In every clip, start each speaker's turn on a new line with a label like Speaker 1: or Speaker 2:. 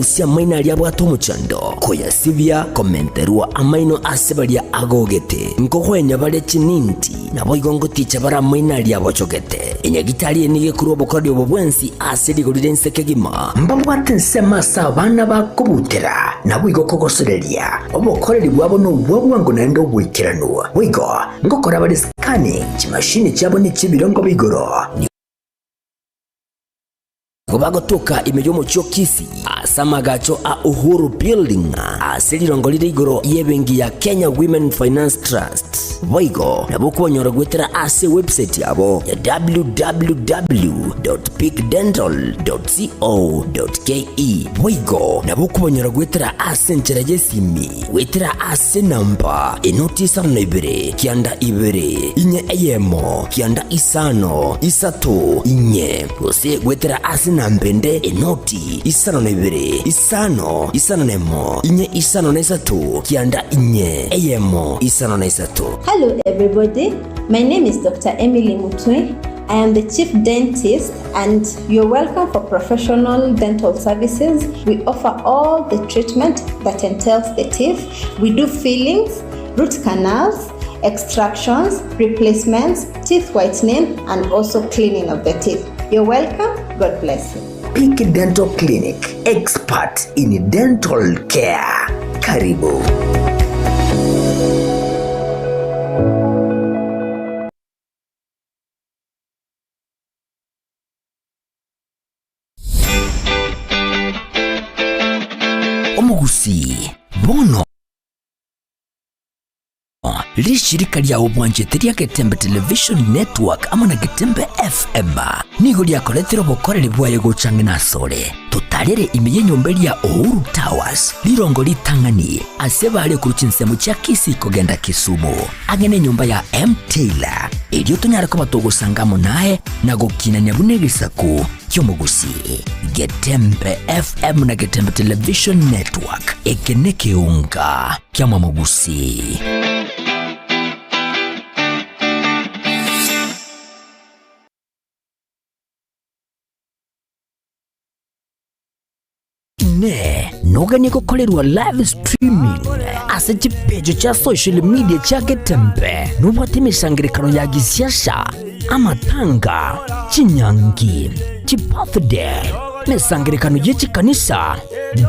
Speaker 1: Okorusia amaino aria abwate omochando, koyasibia, komenterwa amaino ase baria agogete, nkogwenia bare chininti, naboigo ngoticha bare amaino aria abochogete. Enyagitari eye nigo ekorua obokoreri obo bwensi ase rigori ri'ense kegima. Mbabwate ensemo ase abana bakobutera, naboigo kogosoreria. Obokoreri bwabo nobwa bwango naende oboikeranu. Boigo ngokora bare scanning, chimashini chiabo nechi'ebirengo bia igoro. Nigo bagotoka ime y'omochie o Kisii ase amagacho a Uhuru Building ase rirongo rire igoro y'ebenki ya Kenya Women Finance Trust. Boigo nabo okobanyora goetera ase ewebsite yabo ya www.peakdental.co.ke. Boigo nabo okobanyora goetera ase enchera y'esimi goetera ase enamba enoti isano na ibere kianda ibere inye eyemo kianda isano isato inye. Gose goetera ase enamba ende enoti, 52, isano, isano nemo, inye isano na isato, kianda inye, eyemo, isano na isato.
Speaker 2: Hello everybody, my name is Doctor Emily Mutwe, I am the chief dentist and you're welcome for professional dental services, we offer all the treatment that entails the teeth, we do fillings, root canals, extractions, replacements, teeth whitening and also cleaning of the teeth. You're welcome, God bless you.
Speaker 1: Peak Dental Clinic, expert in dental care. Karibu. Omogusii, bono Rishirika ria obwanchete ria Getembe Television Network amo na Getembe FM nigo riakoretire obokoreri bwaye gocha ang'e nasore. Totarere ime y'enyomba eria Uhuru Towers, rirongo ritang'ani ase bare korwa chinsemo chia Kisii kogenda Kisumu, ang'e nenyomba ya M Taylor, erio tonyare koba togosanga amo naye na gokinania buna egesaku ki'omogusii. Getembe FM na Getembe Television Network, eke nekeunga ki'amamogusii. Inee! Noganie gokorerwa live streaming ase chipeji chia social media chia Getembe? Nobwate emesangerekano ya gisiasa, amatanga, chinyangi, chibirthday, emesangerekano ye chikanisa,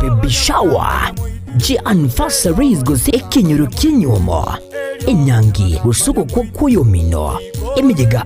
Speaker 1: baby shower, chianniversaries gose ekenyoro ki'enyuomo, enyangi gose ogokwa kw'oyomino, emeyega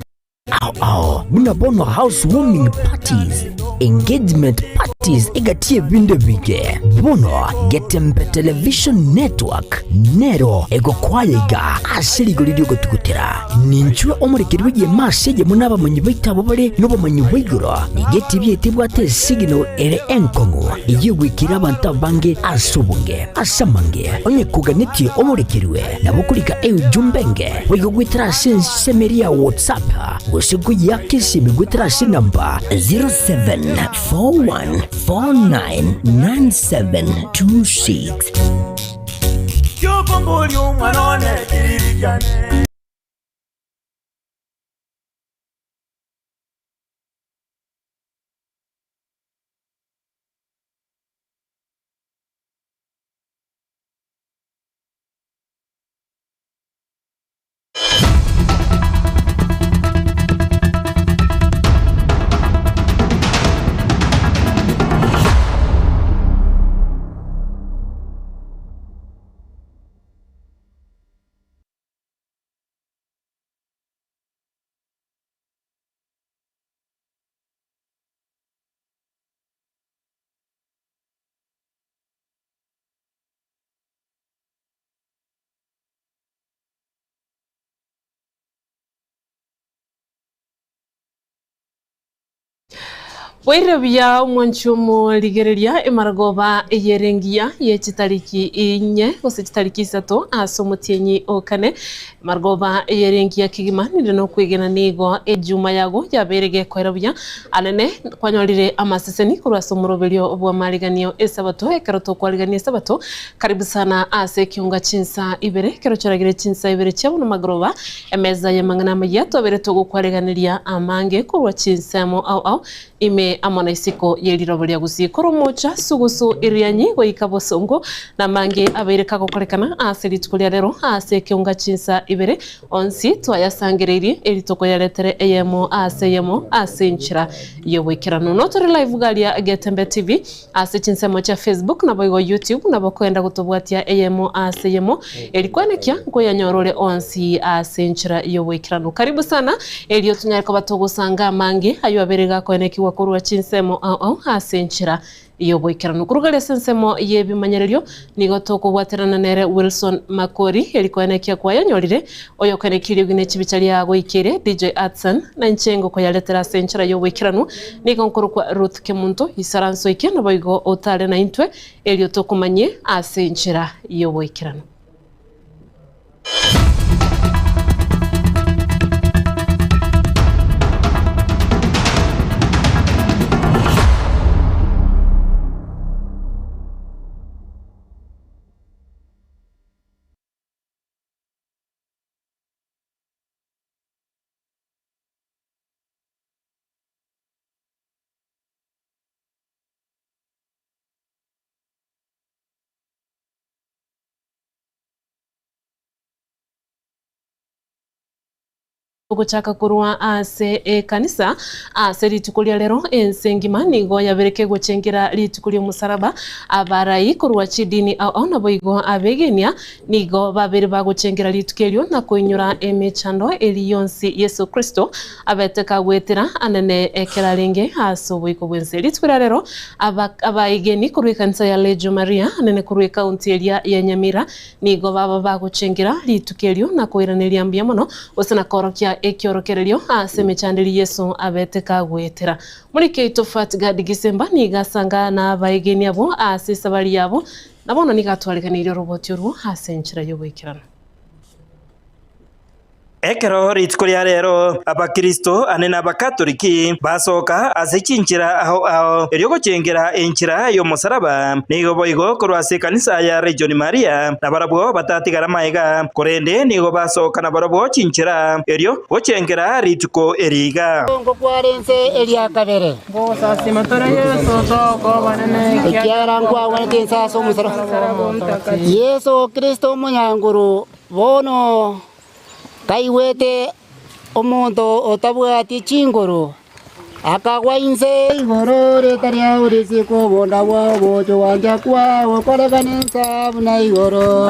Speaker 1: ao ao buna bono house warming parties, engagement parties egati y'ebinto ebinge. Bono Getembe Television Network nero egokwaya iga ase rigori ri'ogotugutera. Ninchwe omorekeri bw'egeema ase eyemo nabamanyi baito abwo bare nobomanyi bwa igoro. Nigo etibi yaito ebwate esignal ere enkong'u eyio egwekire abanto abange ase obonge. Ase amange, onye koganetie omorekerwe, nabo okorika eujumbe enge boigo goetera ase ensemo eria ya WhatsApp gose koyeaka esimi goetera ase enamba 0741499726.
Speaker 3: Kiokomboria omwana one kiriri kiane.
Speaker 4: Bwairire buya omwanchi omorigereria emaragoba eyere engiya ye chitariki inye gose chitariki isato ase omotienyi o kane. Emaragoba eyere engiya kegima ninde nokwegena nigo ejuma yago yabeire gekoera buya anene kwanyorire amaseseni korwa ase omoroberio bw'amariganio esabato ekero tokwarigania esabato karibu sana ase ekiunga chinsa ibere ekero choragire chinsa ibere chia bono magoroba Emesa y'amang'ana amayia twabere togokwariganeria amange korwa chinsemo ao ao ime. Ime amo na isiko ye riroba ria Gusii korwa moocha sugusu Irianyi goika bosongo, na amange abeire kagokorekana ase rituko ria rero ase ekeunga chinsa ibere, onsi twayasangereirie eri tokoyaretere eyemo ase eyemo ase enchera y'oboikeranu. Notore live garia Getembe TV ase chinsemo chia Facebook naboigo YouTube nabo okoenda gotobwatia eyemo ase eyemo eri kwenekia nkoyanyora ore onsi ase enchera y'oboikeranu. Karibu sana erio tonyare koba togosanga amange ayio abere gakoenekigwa korwa chinsemo ao ao ase enchera y'oboikeranu. Korwa gari ase ensemo y'ebimanyererio nigo tokobwaterana nere Wilson Makori eri koenekia kwayanyorire oyokoenekia eriogi ne chibicha ria goikeire DJ Atsan na inche ngokoyaretera ase enchera y'oboikeranu nigo nkorokwa Ruth Kemunto isaranso eke naboigo otare naintwe erio tokomanyie ase enchera y'oboikeranu. Ogochaka korwa ase ekanisa ase rituko ria rero, ense engima nigo yabereke gochengera rituko ri'omosaraba. Abarai korwa chidini ao ao naboigo abegenia nigo babere bagochengera rituko erio na koinyora emechando eri yonsi Yeso Kristo abete kagoetera anene ekero arenge ase oboiko bw'ense. Rituko ria rero abaegeni korwa ekanisa ya Legio Maria anene korwa ekaunti eria ya Nyamira Nigo baba bagochengera rituko erio na koiraneria mbuya mono, gose na koorokia ekiorokererio ase emechando eria Yeso abete kagoetera. Morike oito Fatgard Gisemba nigo asanga nabaegeni abwo ase esabari yabo, na bono nigo atwareganeirie oroboti orwo ase enchera y'oboikeranu.
Speaker 5: Ekero rituko ria rero Abakristo ane n'Abakatoliki basoka ase chinchera ao ao erio gochengera enchera y'omosaraba, nigo boigo korwa ase ekanisa ya Region Maria nabarabwo batatigara magega, korende nigo basoka nabarabwo chinchera erio gochengera rituko eri iga.
Speaker 6: Ngokwana ense eria kabere, ekiagera nkwagwanete ense ase omosalaba. Yeso Kristo omonyanguru bono Taigwete omonto otabwati chinguru, akagwa inse. Igoro ritari ao risiko obonda bwao obochio gwancha kwao gokorekana ensa buna igoro.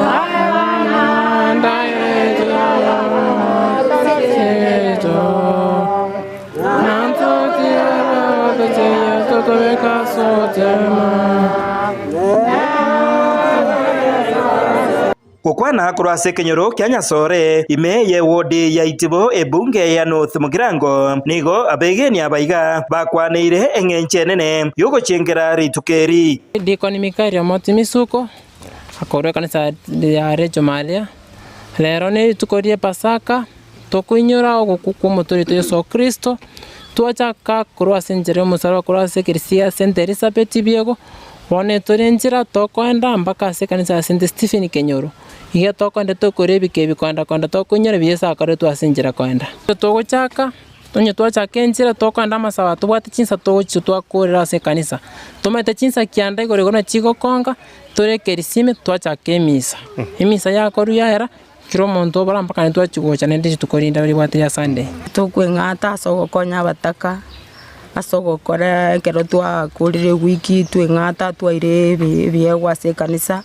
Speaker 5: Gokwana korwa ase ekenyoro kia Nyasore, ime y'ewodi ya Itibo ebunge ya North Mugirango, nigo abegeni aba iga bakwaneire eng'encho enene y'ogochengera rituko eri.
Speaker 7: Deacon Mikaeli Omoti Misuko, akorwa ekanisa ya Recho Maria, Rero nerituko rie Pasaka, tokoinyora ogokwa kw'Omotoori oito Yeso Kristo, twachaka korwa ase enchera y'omosaraba korwa ase ekerisia ya Saint Elizabeth biego, bono etore enchera tokoenda mpaka ase ekanisa ya Saint Stephen Kenyoro. Iga tokoenda tokora ebika ebi koenda koenda tokoinyora ebi Yeso akoretwe ase enchera koenda. Togochaka, onye twachaka enchera tokoenda amasabo tobwate chinsa togochia twakorera ase ekanisa, tomanyete chinsa kianda igoro igoro nachigokonga, tore ekerisia ime twachaka emisa. Emisa yakorwa yaera, Kera omonto obora mpaka naintwe twachia gocha naende rituko rinde ribwate ria Sunday.
Speaker 8: Tokweng'ata ase ogokonya abataka, ase ogokora ekero twakorire ewiki tweng'ata twaire ebiegwa ase ekanisa,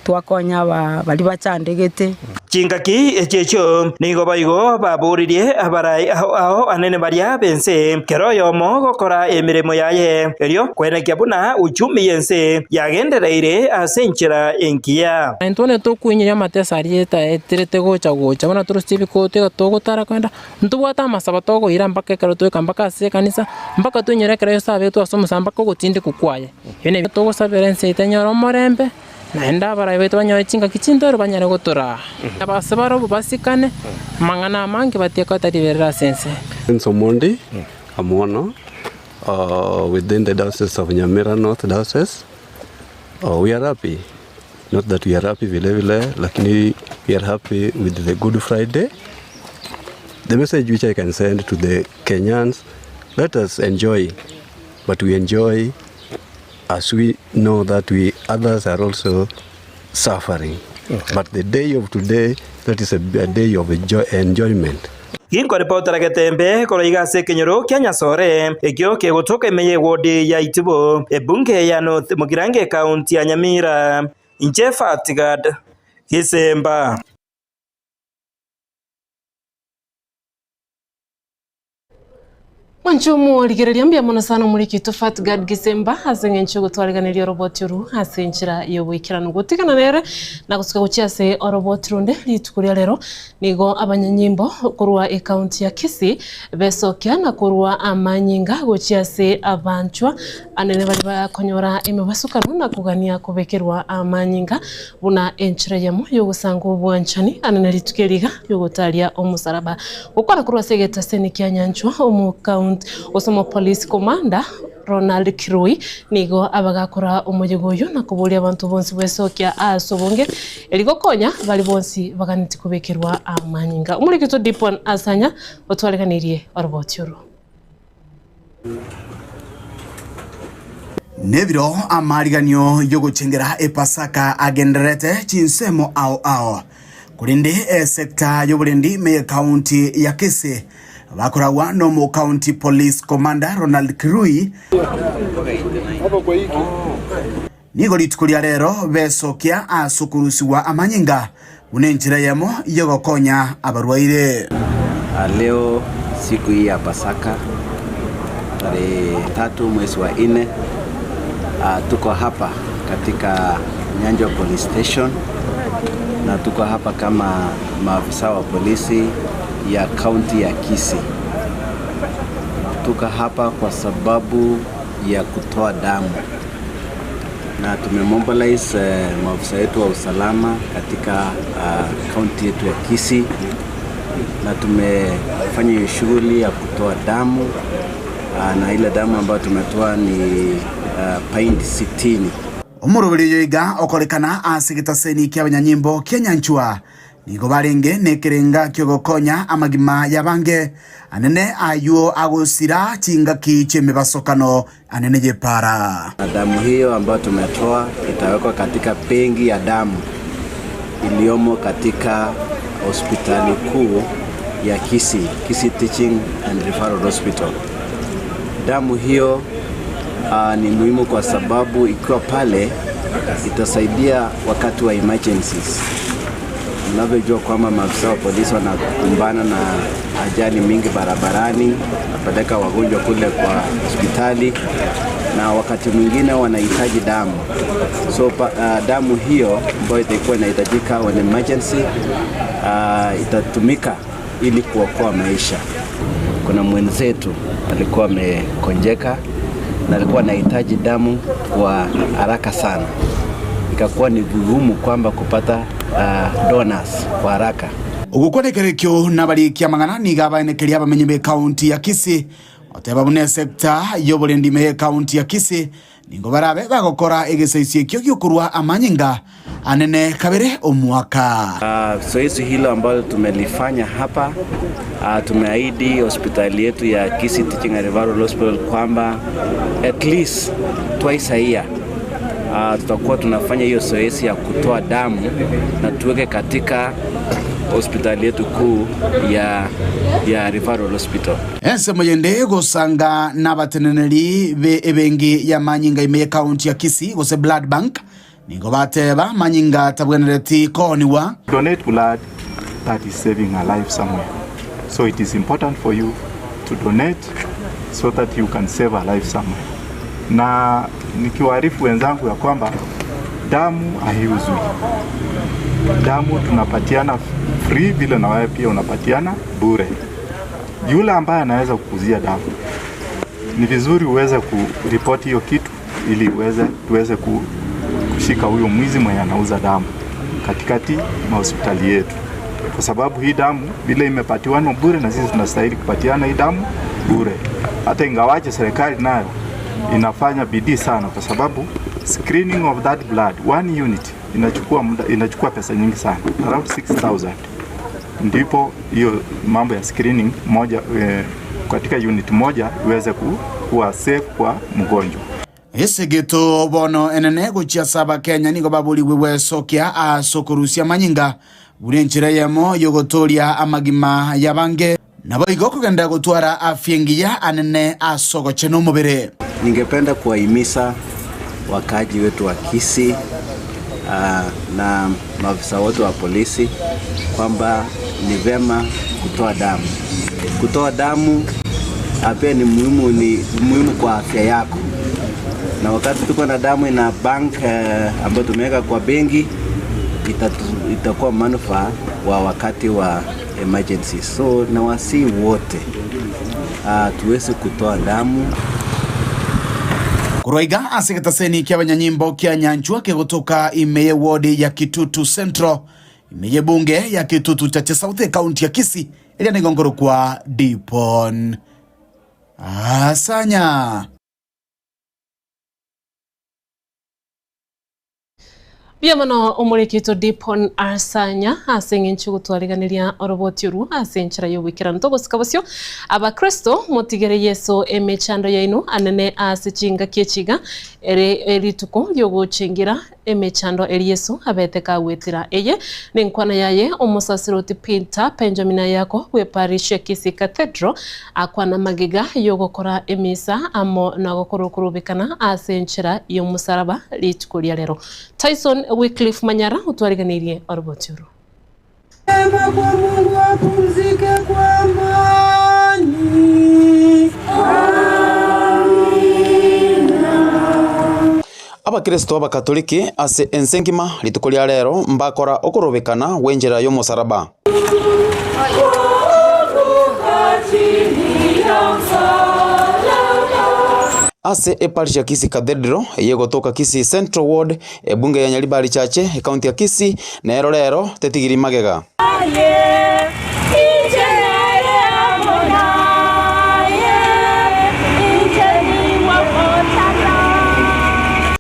Speaker 8: twakonya aba baria bachandegete.
Speaker 5: Chingaki echi echio nigo boigo baboririe abarai ao ao anene baria b'ense, kera oyomo gokora emeremo yaye, erio kwenekia buna uchumi y'ense yagendereire ase enchera engiya.
Speaker 7: Intwe onye tokoinyoria amateso aria eterete gocha gocha, buna torusie ebikoto iga togotara kogenda, ntobwate amasabo tokoira mpaka ekero twaika mpaka ase ekanisa, mpaka toinyore ekero Yeso abetwe ase omosalaba mpaka ogotindekwa kwaye. Ebio nabio togosabera ense yaito enyore omorembe, naende abarai baito banyore chingaki chintoro banyare gotoraa. Ase barobwo basikane, amang'ana amange batieke gotari riberera ase ense.
Speaker 9: Ense Omondi Amwono within the diocese of Nyamira North Diocese we are happy not that we are happy vile vile lakini we are happy with the Good Friday the message which I can send to the Kenyans let us enjoy. but we enjoy as we know that we others are also suffering but the day of today that is a, a day of enjoy, enjoyment.
Speaker 5: Ginkoripotera Getembe korwa iga ase ekenyoro kia Nyasore, ekio kegotoka ime y'ewodi ya Itibo, ebunge ya North Mugirango ekaunti ya Nyamira. Inche Fatgad Gisemba.
Speaker 4: Mwanche omorigereria mbuya mono sana omoriki oito Fatgad Gisemba ase eng'encho yogotwariganeria oroboti oru ase enchera y'oboikeranu. Gotigana nere na gosuka gochia ase oroboti ronde rituko ria rero nigo abanyanyimbo korwa ecounty ya Kisii besokia na korwa amanyinga gochia ase abanchwa anene baria bakonyora emebasukano na kogania kobekerwa amanyinga buna enchera eyemo y'ogosanga obwanchani anene rituko eri iga riogotaria omosaraba. Gokwana korwa ase egetaseni kia Nyanchwa, omokaunti gose omopolice commander Ronald Kirui nigo abagakora omoyega oyio na koboria abanto bonsi bwesokia ase obonge eri gokonya baria bonsi baganetie kobekerwa amanyinga. Omoriki oito Dipon Asanya otwareganirie oroboti oro.
Speaker 10: Nebiro amariganio y'ogochengera Epasaka agendererete chinsemo ao ao, korende esecta y'oborendi ime y'ecounty ya Kisii bakoragwa nomo county police commander Ronald Kirui, nigo rituko ria rero besokia ase okorusigwa amanyinga buna enchera eyemo y'ogokonya abarwaire.
Speaker 11: Leo siku hii ya Pasaka tarehe 3 mwezi wa 4, tuko hapa katika Nyanchwa Police Station na tuko hapa kama maafisa wa polisi ya kaunti ya Kisii. Tuko hapa kwa sababu ya kutoa damu na tumemobilize maafisa wetu wa usalama katika kaunti yetu ya Kisii na tumefanya hiyo shughuli ya kutoa damu na ile damu ambayo tumetoa ni pint 60.
Speaker 10: Omoroberi oyo iga okorekana ase egetaseni ki'abanyanyimbo kia Nyanchwa nigo barenge nekerenga ki'ogokonya amagima y'abange anene ayio agosira chingaki chi'emebasokano anene y'epaara.
Speaker 11: Na damu hiyo ambayo tumetoa itawekwa katika benki ya damu iliyomo katika hospitali kuu ya Kisii, Kisii Teaching and Referral Hospital. Damu hiyo ni muhimu kwa sababu ikiwa pale itasaidia wakati wa emergencies. Mnavyojua kwamba maafisa wa polisi wanakumbana na ajali mingi barabarani, napeleka wagonjwa kule kwa hospitali, na wakati mwingine wanahitaji damu. So damu hiyo ambayo itakuwa inahitajika when emergency itatumika ili kuokoa maisha. Kuna mwenzetu alikuwa amekonjeka na alikuwa anahitaji damu kwa haraka sana, ikakuwa ni vigumu kwamba kupata donors kwa haraka.
Speaker 10: Ogokwanekerekio nabarikia amang'ana nigo abaenekeria abamenyi b'ecounty ya Kisii oteba buna esector y'oborendi ime y'ecounty ya Kisii nigo barabe bagokora egesaisio ekio giokorwa amanyinga anene kabere omwaka.
Speaker 11: Zoezi hilo ambalo tumelifanya hapa, tumeahidi hospitali yetu ya Kisii Teaching and Referral Hospital kwamba at least twice a year tutakuwa tunafanya hiyo zoezi ya kutoa damu na tuweke katika hospitali yetu kuu ya Referral Hospital.
Speaker 10: Ensemo yende gosanga n'abateneneri be ebengi ya manyinga ime y'ecounty ya Kisii gose Blood Bank nigo bateba manyinga tabwenereti kooniwa.
Speaker 12: Donate blood, that is saving a life somewhere. So it is important for you to donate so that you can save a life somewhere. Na nikiwaarifu wenzangu ya kwamba damu haiuzwi. Damu tunapatiana free vile na wewe pia unapatiana bure. Yule ambaye anaweza kukuzia damu, ni vizuri uweze kuripoti hiyo kitu ili tuweze kushika huyo mwizi mwenye anauza damu katikati mwa hospitali yetu. Kwa sababu hii damu vile imepatiwana bure na sisi tunastahili kupatiana hii damu bure. Hata ingawaje serikali nayo inafanya bidii sana, kwa sababu screening of that blood one unit inachukua muda, inachukua pesa nyingi sana, around 6000. Ndipo hiyo mambo ya screening moja katika unit moja iweze inakuwa safe kwa mgonjwa.
Speaker 10: Esegeto bono enene gochia ase Abakenya nigo baborigwe gwesokia ase okorusia amanyinga buna enchera eyemo y'ogotooria amagima y'abange, naboigo kogenderera gotwara afya engiya anene ase ogochena omobere.
Speaker 11: Ningependa kuwahimiza wakaaji wetu wa Kisii na maafisa wote wa polisi kwamba ni vema kutoa damu. Kutoa damu pia ni muhimu, ni muhimu kwa afya yako, na wakati tuko na damu ina bank ambayo tumeweka kwa benki itakuwa manufaa wa wakati wa emergency. So nawasihi wote tuweze kutoa damu.
Speaker 10: Korwa iga ase egetaseni ki'abanyanyimbo kia Nyanchwa kegotoka ime ye ward ya Kitutu Central, ime y'ebunge ya Kitutu Chache South ekaunti ya Kisii, eria nigo nkorokwa Dipon Asanya.
Speaker 4: Mbuya mono omorikito Dipon Asanya ase eng'encho y'ogotwariganeria oroboti orwo ase enchera y'oboikeranu. Togosika bosio Abakristo motigere Yeso emechando yaino anene ase chingaki echi iga ere rituko ri'ogochengira emechando eri Yeso abete kagwetera. Eye nenkwana yaye omosasiroti Peter Benjamin Ayako bw'eparish ya Kisii Cathedral akwana magega y'ogokora emisa amo na gokora okorobekana ase enchera y'omosaraba rituko ria rero. Tyson Wycliffe Manyara otwariganeirie oroboti oro.
Speaker 13: Ema kwa Mungu apumzike kwa amani.
Speaker 14: Abakristo Abakatoliki ase ense engima rituko ria rero mbakora okorobekana gw'enchera y'omosaraba. Ase eparish ya Kisii Cathedral eye egotoka Kisii Central Ward, ebunge ya Nyaribari Chache, ekaunti ya Kisii, nero rero tetigiri magega.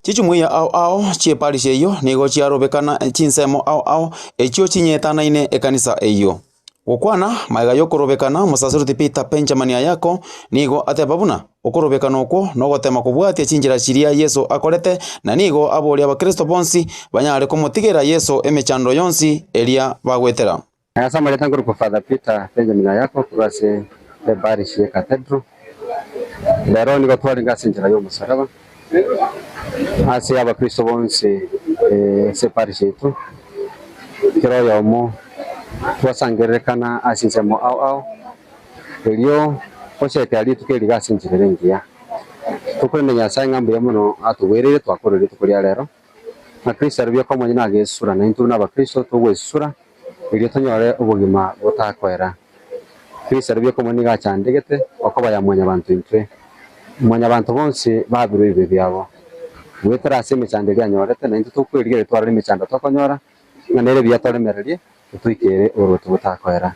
Speaker 14: Chichumuiya ao ao chi'eparish eyio nigo chiarobekana chinsemo ao ao echio chinyetanaine ekanisa eyio. Gokwana magega y'okorobekana, Omosaseroti Peter Benjamin Ayako nigo ateba buna okorobekana okwo nogotema kobwatia chinchera chiria Yeso akorete na nigo aboria abakristo bonsi banyare komotigera Yeso emechando yonsi eria bagoetera.
Speaker 15: Ase amarieta nkorokwa Father Peter Benjamin Ayako korwa ase eparish ye Cathedral. Rero nigo twarenge ase enchera y'omosaraba ase abakristo bonsi ase eparish yaito, kera oyomo twasangererekana ase ensemo ao ao, erio gochekera rituko eri ase enchera ere engiya. Tokorenda Nyasae ng'a mbuya mono atogwereire twakorire rituko ria rero, na Kristo arobia okomonyene agesura, naintwe buna abakristo togwesura erio tonyore obogima botakoera. Kristo arobia okomonyene nigo achandegete okoba ya mwanyabanto intwe, mwanyabanto bonsi babirwe ebibe biabo. Goetera ase emechando eria anyorete, naintwe tokwerigereria twarore emechando tokonyora, ng'a nere buya toremererie, totoikere oboruoti botakoera.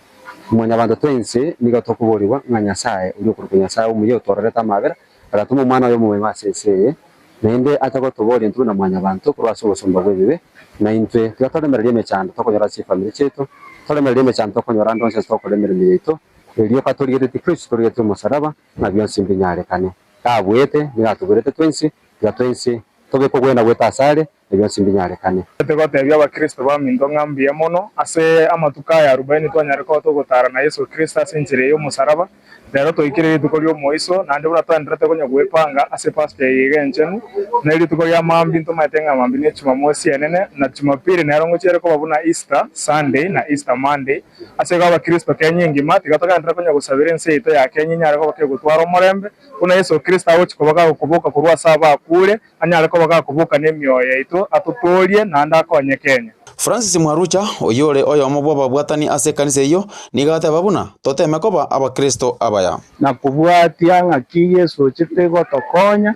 Speaker 15: Mwanyabanto twensi nigo tokoborigwa ng'a Nyasae oria okorokwa Nyasae omuya otororete amabera, agatoma Omwana oye omomoima ase ense eye, naende acha gotoboria intwe buna mwanyabanto korwa ase obosomba bw'ebibe, na intwe tiga toremererie emechando tokonyora ase chifamiri chiaito, toremererie emechando tokonyora ande onsi ase togokora emeremo yaito, erio katorigeretie Kristo torigeretie omosaraba, ng'a bionsi mbinyarekane. Tabuete, nigo atoborete twensi, tiga twensi tobe kogwena goeta asare, na bionsi mbinyarekane.
Speaker 16: Tigotebia Abakristo baminto ng'a mbuya mono ase amatuko aya arubaini twanyare koba togotara na Yeso Kristo ase enchera eye y'omosaraba. Rero twaikire rituko ri'omoiso, naende buna twaendererete konya gwepanga ase Pasaka eye iga enchenu, ne rituko ria mambia ntomaete ng'a mambia ne Chumamosi enene, na Chumapili nero ngochia ere koba buna Easter Sunday na Easter Monday. Ase igo Abakristo Kenya engima, tiga togenderere konya gosabera ense yaito ya Kenya enyare koba kegotwara omorembe, buna Yeso Kristo agochia koba gagokoboka korwa ase abakure, anyare koba gakoboka nemioyo yaito, atotoorie, naende akonye Kenya.
Speaker 14: Francis Mwarucha, oyio ore oyomo bw'ababwatani ase ekanisa eyio, nigo ateba buna toteme koba abakristo abaya.
Speaker 17: Na kobwatia ng'aki Yeso ochete gotokonya,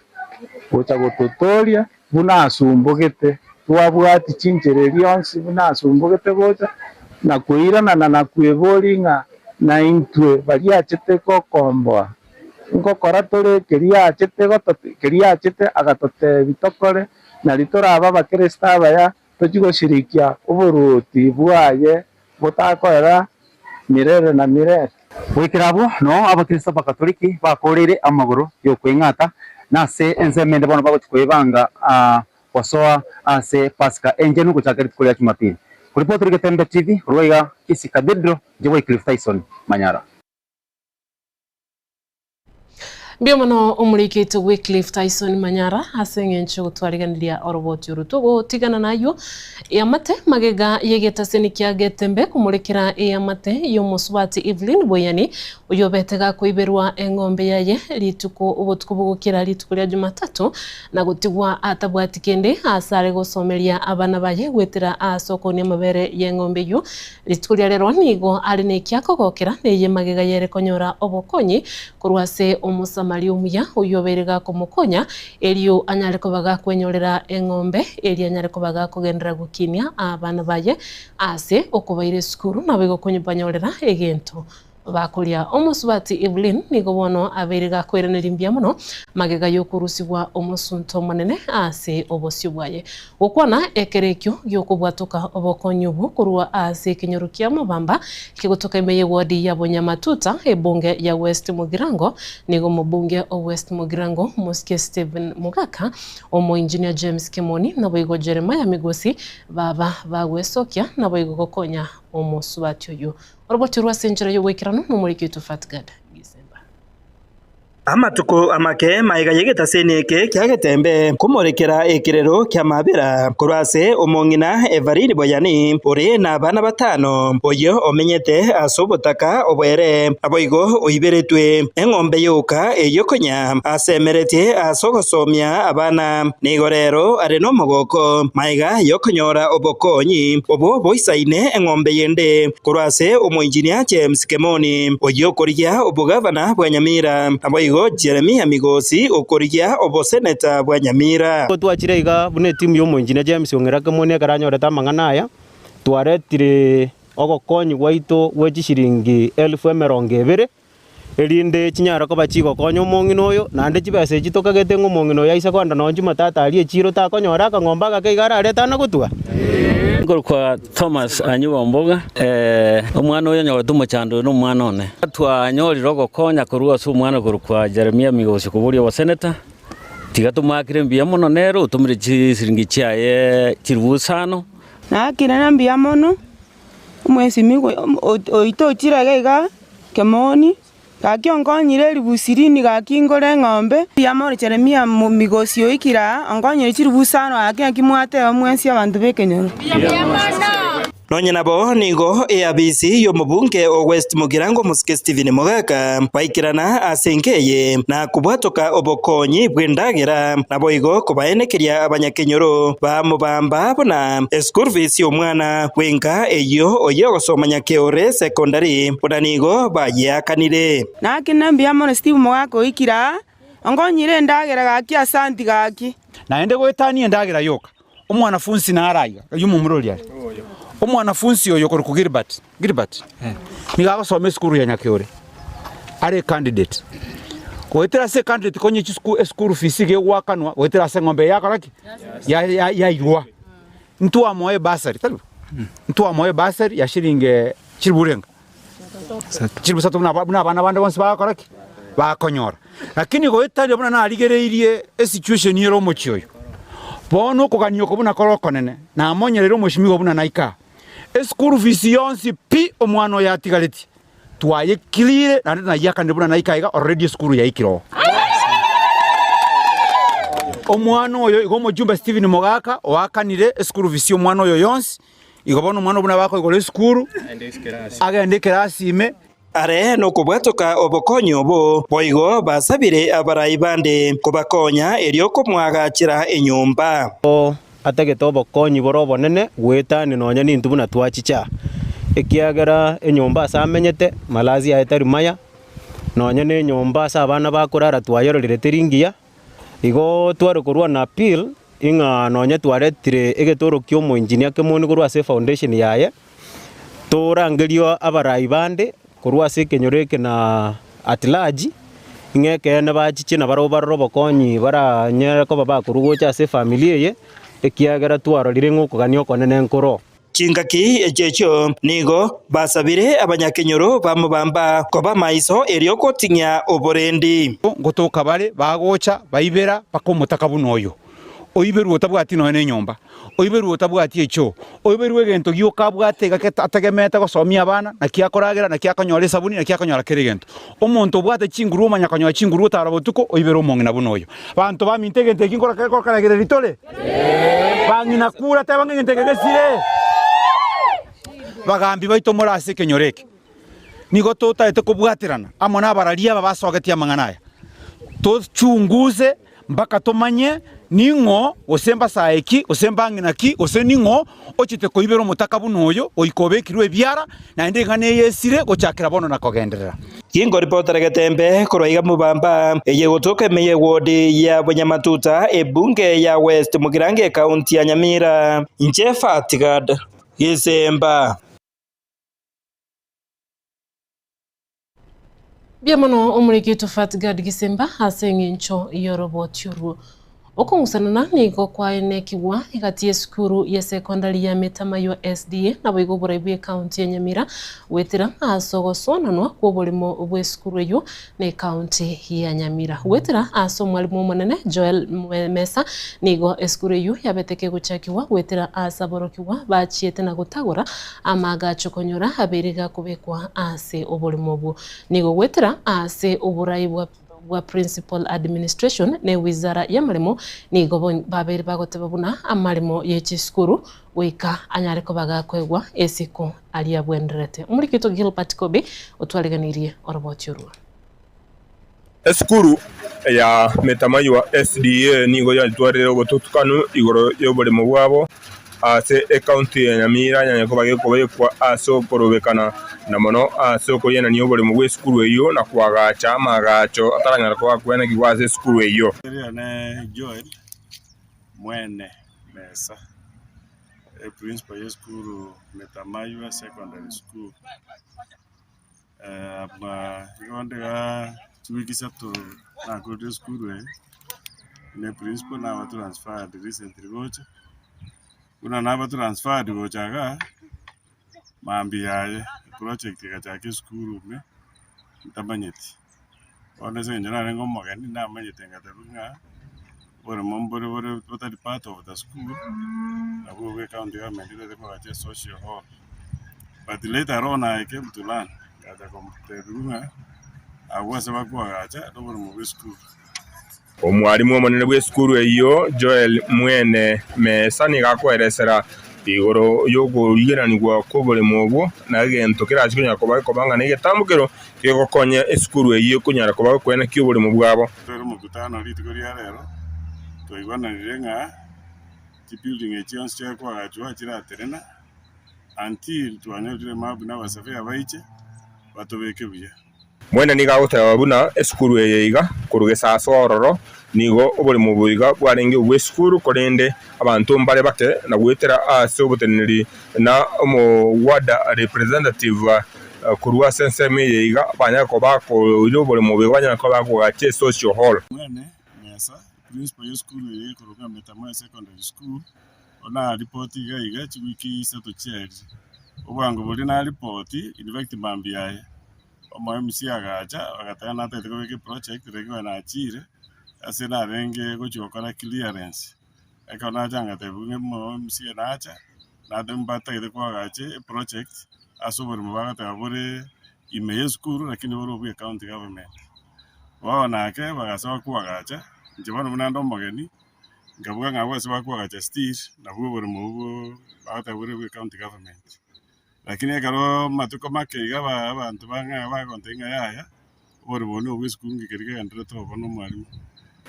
Speaker 17: gocha gototooria, buna asumbogete, twabwati chinchera eria onsi buna asumbogete gocha, na koiranana na kweboria ng'a naintwe baria achete gokomboa, ngokora tore keria achete keria achete agatotebia tokore, nario torabe Abakristo abaya tochie goshirikia oboruoti bwaye botakoera mirere na mirere.
Speaker 18: Goikera abwo noo Abakristo Abakatoliki bakoreire amagoro y'okweng'ata, na ase ensemo ende bono bagochia koebanga gosoa ase Pasaka enchenu gochaka rituko ria Jumapili. Koripoti Getembe TV korwa iga Kisii Cathedral, inche Wycliffe Tyson Manyara.
Speaker 4: Mbuya mono omoriki oito Wycliffe Tyson Manyara ase eng'encho yogotwariganiria oroboti oro. Togotigana naywo eamate magega y'egetaseni kia Getembe komorekera eamate y'omosubati Evelyn Boyani oyobete gakoiberwa eng'ombe yaye rituko obotuko bogokera rituko ria Jumatatu na gotigwa atabwati kende ase are gosomeria abana baye goetera ase okonia amabere y'eng'ombe eyio. Rituko ria rero nigo are nekia kogokera neye magega yere konyora obokonyi korwa ase Omosamaria omuya oyio obeire gakomokonya, erio anyare koba gakwenyorera eng'ombe, erio anyare koba gakogenderera gokinia abana baye ase okobaira esukuru, naboigo kobanyorera egento bakoria. Omosubati Evelyn nigo bono abeire gakoiraneria mbuya mono magega y'okorusigwa omosunte omonene ase obosio bwaye. Gokwana ekero ekio gi'okobwatoka obokonyi obwo korwa ase ekenyoro kia Mabamba kegotoka ime y'ewodi ya Bonyamatuta, ebunge ya West Mugirango, nigo omobunge o West Mugirango Mosike Stephen Mogaka, Omoengineer James Kemoni naboigo Jeremiah Migosi baba bagwesokia naboigo gokonya omosubati oyio. Oroboti rw'ase enchera y'ogoikeranu nomoriki oito Fatgad Gisemba.
Speaker 5: Amatuko amake magega y'egetaseni eke kia Getembe komorekera ekerero ki'amabera korwa ase omong'ina Evarine Boyani ore nabana batano, oyio omenyete ase obotaka oboere, naboigo oiberetwe eng'ombe yoka eyio konya asemeretie ase ogosomia abana. Nigo rero are nomogoko magega y'okonyora obokonyi obwo boisaine eng'ombe yende korwa ase omoinjinia James Kemoni, oyio okorigia obogavana bwa Nyamira, naboigo Jeremia Migosi okorigia oboseneta bwa Nyamira.
Speaker 19: Nigo twachire iga buna etimu y'omoinjinia James Ong'era Kemoni ekero anyorete amang'ana aya, twaretire ogokonyi gwaito gwe chishiringi elfu emerongo ebere, erinde chinyare koba chigokonya omong'ina oyo, naende chibesa echi tokagete ng'a omong'ina oyo aise kogenda nonye Jumatatu aria echiro takonyora akang'ombe agake iga ararete ana gotwa.
Speaker 20: Nkorokwa Thomas Anyuba Omboga, omwana oyo onyorete omochando oyo nomwana one. Twanyorire ogokonya korwa ase omwana okorokwa Jeremia Migosi koboria oboseneta, tiga tomoakere mbuya mono nere otomire chisiringi chiaye chilifu isano.
Speaker 13: Naakire na mbuya mono, omwesimigwa oito ochire iga iga kemoni, gaki onkonyire elifu ishirini gaki ngore eng'ombe, mbuya mono Jeremia migosi oikire aa, onkonyire chilifu isano gaki naki mwateba mwensi abanto b'ekenyoro.
Speaker 5: Nonye nabo nigo eabisi y'omobunge o West Mugirango Omosike Stephen Mogaka baikerana ase enka eye na kobwatoka obokonyi bw'endagera naboigo kobaenekeria abanyakenyoro bamobamba buna eschool fees y'omwana bw'enka eyio oyio ogosoma Nyakeore Secondary buna nigo bayeakanire.
Speaker 13: Naki mbuya mono Steve Mogaka oikire aa, onkonyire endagera gaki asanti gaki.
Speaker 21: Naende goetania endagera yoka, omwanafunsi nare aiga, oyio omomura oria are. Omwanafunsi oyo okorokwa Gilbert, Gilbert, nigo agosoma esukuru ya Nyakeore, are ecandidate. Goetera ase ecandidate konya chisuku eschool fees iga egoakanwa goetera ase eng'ombe eye yakora ki? Ya- ya- yairwa. Ntwamoa ebursary, tari bo? Ntwamoa ebursary ya shilingi chilifu renga? Chilifu isato buna buna abana bande bonsi bagokora ki? Bakonyora. Lakini goetania buna narigereirie esituation ere omochie oyo, bono okogania oko buna kore okonene, namonyereire omoshimiwa buna naika aa. Eschool fees yonsi pi omwana oyo atigaretie, twayekirire naende nayiakanire buna naika iga already esukuru yaikire oo. Omwana oyo igo omojumbe Stephen Mogaka oakanire eschool fees ya omwana oyo yonsi, igo bono omwana oyo buna bakoigora esukuru, agende ekerasi ime.
Speaker 5: Are nokobwatoka obokonyi obo, boigo basabire abarai bande kobakonya erio komoagachera enyomba.
Speaker 19: Atagete obokonyi bore obonene goetania nonya nintwe buna twachicha, ekiagera enyomba ase amenyete malazi aye tari maya, nonya na enyomba ase abana bakorara twayororire teri ngiya, igo tware korwa na appeal ing'a nonya twaretire egetoro kia omoengineer kemoni korwa ase efoundation yaye, Torangerio abarai bande korwa ase ekenyoro eke na at large, ng'a ekeene bachiche na barabwo barore obokonyi baranyare koba bakorwa gocha ase efamiri eye, ekiagera twarorire ng'a okogania okonene nkoro.
Speaker 5: Chingaki echio echio nigo basabire abanyakenyoro bamobamba koba maiso erio goting'ia oborendi.
Speaker 21: Ngotoka bare bagocha baibera mpaka omotaka buna oyo, oiberwe otabwati nonya nenyomba, oiberwe otabwati echoo, oiberwe egento gioka abwate iga ategemeete gosomia abana, naki akoragera, naki akonyora esabuni, naki akonyora kera egento. Omonto obwate chinguru omanya konyora chinguru otara botuko, oibere omong'ina buna oyo. Banto baminto egento eki nkorokaregereria tore? Bang'ina kura teba ng'a egento eke gesire. Bagambi baito more ase ekenyoro eke, nigo totaete kobwaterana amo nabararia aba basogetie amang'ana aya, tochunguse mpaka tomanye ning'o gose mbasae ki, gose mbang'ina ki, gose ning'o ochete koibera omotaka buna oyo, goika obekirwe ebiara, naende eng'ana eye esire gochakera bono na kogenderera.
Speaker 5: Ginkoripotera getembe korwa iga mobamba, eye gotoka ime y'ewodi ya Bonyamatuta, ebunge ya West Mugirango ekaunti ya Nyamira. Inche Fatgad Gisemba.
Speaker 4: Mbuya mono omoriki oito Fatgad Gisemba ase eng'encho y'oroboti orwo. Okong'usanana nigo kwaenekigwa egati y'esukuru y'esekondari ya Metamaywa SDA naboigo oborai bw'ecounty ya Nyamira goetera ase ogosonanwa kw'oboremo bw'esukuru eyio na ecounty ya Nyamira. Goetera ase omwalimu omonene Joel Mesa nigo esukuru eyio yabete kegochakigwa goetera ase aborokigwa bachiete na gotagora amaagacho konyora abeire gakobekwa ase oboremo obwo. Nigo goetera ase oborai bwa bwa Principal Administration ne Wizara y'amaremo nigo babeire bagoteba buna amaremo ye chisukuru goika anyare koba gakoegwa esiko aria abwenderete. Omoriki oito Gilbert Kobi otwariganirie oroboti orwo.
Speaker 2: Esukuru ya Metamaywa SDA nigo yatwarire obotutukanu igoro y'oboremo bwabo ase ecounty ya Nyamira yanyare koba gekobekwa ase okorobekana na mono ase okoienania oboremo bw'esukuru eyio na koagacha amaagacho ataranyara koba akwenekigwa ase esukuru eyio.
Speaker 22: Erio ne Joel mwene mesa, eprinciple y'esukuru Metamaywa Secondary School. Igo ndiga chiwiki isato nakorire esukuru eye, ne principal naba transferred recently gocha, buna naba transferred gocha igaa, mambia yaye eproject egachaka esukuru ime ntamanyeti. Bono ase eng'encho narenge omogeni namanyete ngateba ng'a oboremo mbore bore botari part of the school, nabwo obwo ecounty government etagete koagacha esocial hall. But later on I came to learn, ngacha kotebiwa ng'a abwo ase bakoagacha noboremo bwa esukuru.
Speaker 2: Omwalimu omonene bw'esukuru eyio, Joel Mwene Mesa, nigo akoeresera igoro y'okorigeranigwa kw'oboremo obwo, na egento kerache konyara koba gekoba ng'a negetambokero kegokonya esukuru eyio konyara koba gekwenekia oboremo bwabo.
Speaker 22: Tore omokutano rituko ria rero, twaigwananire ng'a chibuilding echi chionsi chiakoagachwa chiratenena until twanyorire mabu na abasurveyor baiche batobeke buya.
Speaker 2: Mwene nigo agoteba buna esukuru eye iga korwa gesaso ororo nigo oboremo obo iga bwarenge obw'esukuru korende abanto mbare bake na goetera ase oboteneneri na omoward representative korwa ase ensemo eye iga banyare koba bakoira oboremo obo iga banyare koba bakogacha esocial hall.
Speaker 22: Mwene mesa, principal y'esukuru eye ekorokwa Metamoya Secondary School, naripoti iga iga chiwiki isato chiaerire. Obwango boria naripoti, in fact mambia aye, omo MC agacha agateba natagete kobeka eproject lakini oyo nachire ase narenge gochia gokora clearance. Ekero nacha ngatebiwa ng'a omo MC nacha, nate mbatagete koagacha eproject ase oboremo bagateba bore ime ya esukuru lakini bore obwa ecounty government. Bono ake bagasoa koagacha, inche bono buna nde omogeni, Nkabuga ng'a abwo ase bakoagacha still nabwo oboremo obwo bagoteba bore bwe county government. Lakini ekero amatuko make iga aba abanto bang'a bagontebia ng'a yaya, oboremo obo nobwa esukuru nki keria kegendererete obo na omwalimu.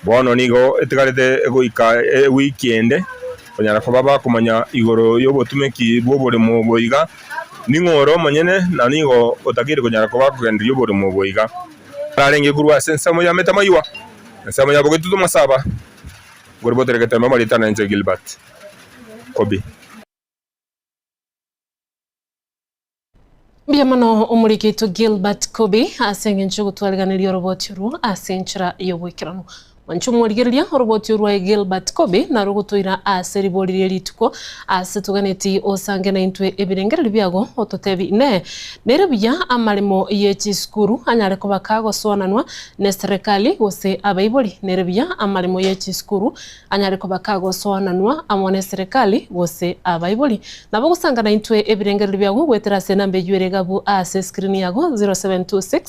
Speaker 2: Bono nigo etigarete goika ewiki ende konyara koba bakomanya igoro y'obotumeki bw'oboremo obo iga, ning'o ore omonyene na nigo otakeire konyara koba akogenderia oboremo obo iga. Ararenge korwa ase ensemo ya Metamaywa, ensemo ya Bogetutu Masaba, Ngoribotere getembe amarieta nenche Gilbert Kobi.
Speaker 4: Mbuya mono omoriki oito Gilbert Kobi ase engencho y'ogotwariganeria oroboti orwo ase enchera y'oboikeranu. Mwanche omorigereria oroboti orwa Gilbert Kobe narwo gotoira ase ribori rie rituko ase toganeti osange naintwe ebirengererio biago ototebi inee nere buya amaremo ye chisukuru anyare koba kagosoananwa neserekali gose abaibori nere buya amaremo ye chisukuru anyare koba kagosoananwa amo neserekali gose abaibori nabo gosanga naintwe ebirengererio biago goetera ase enamba eywo ere gabu ase escreen yago 0726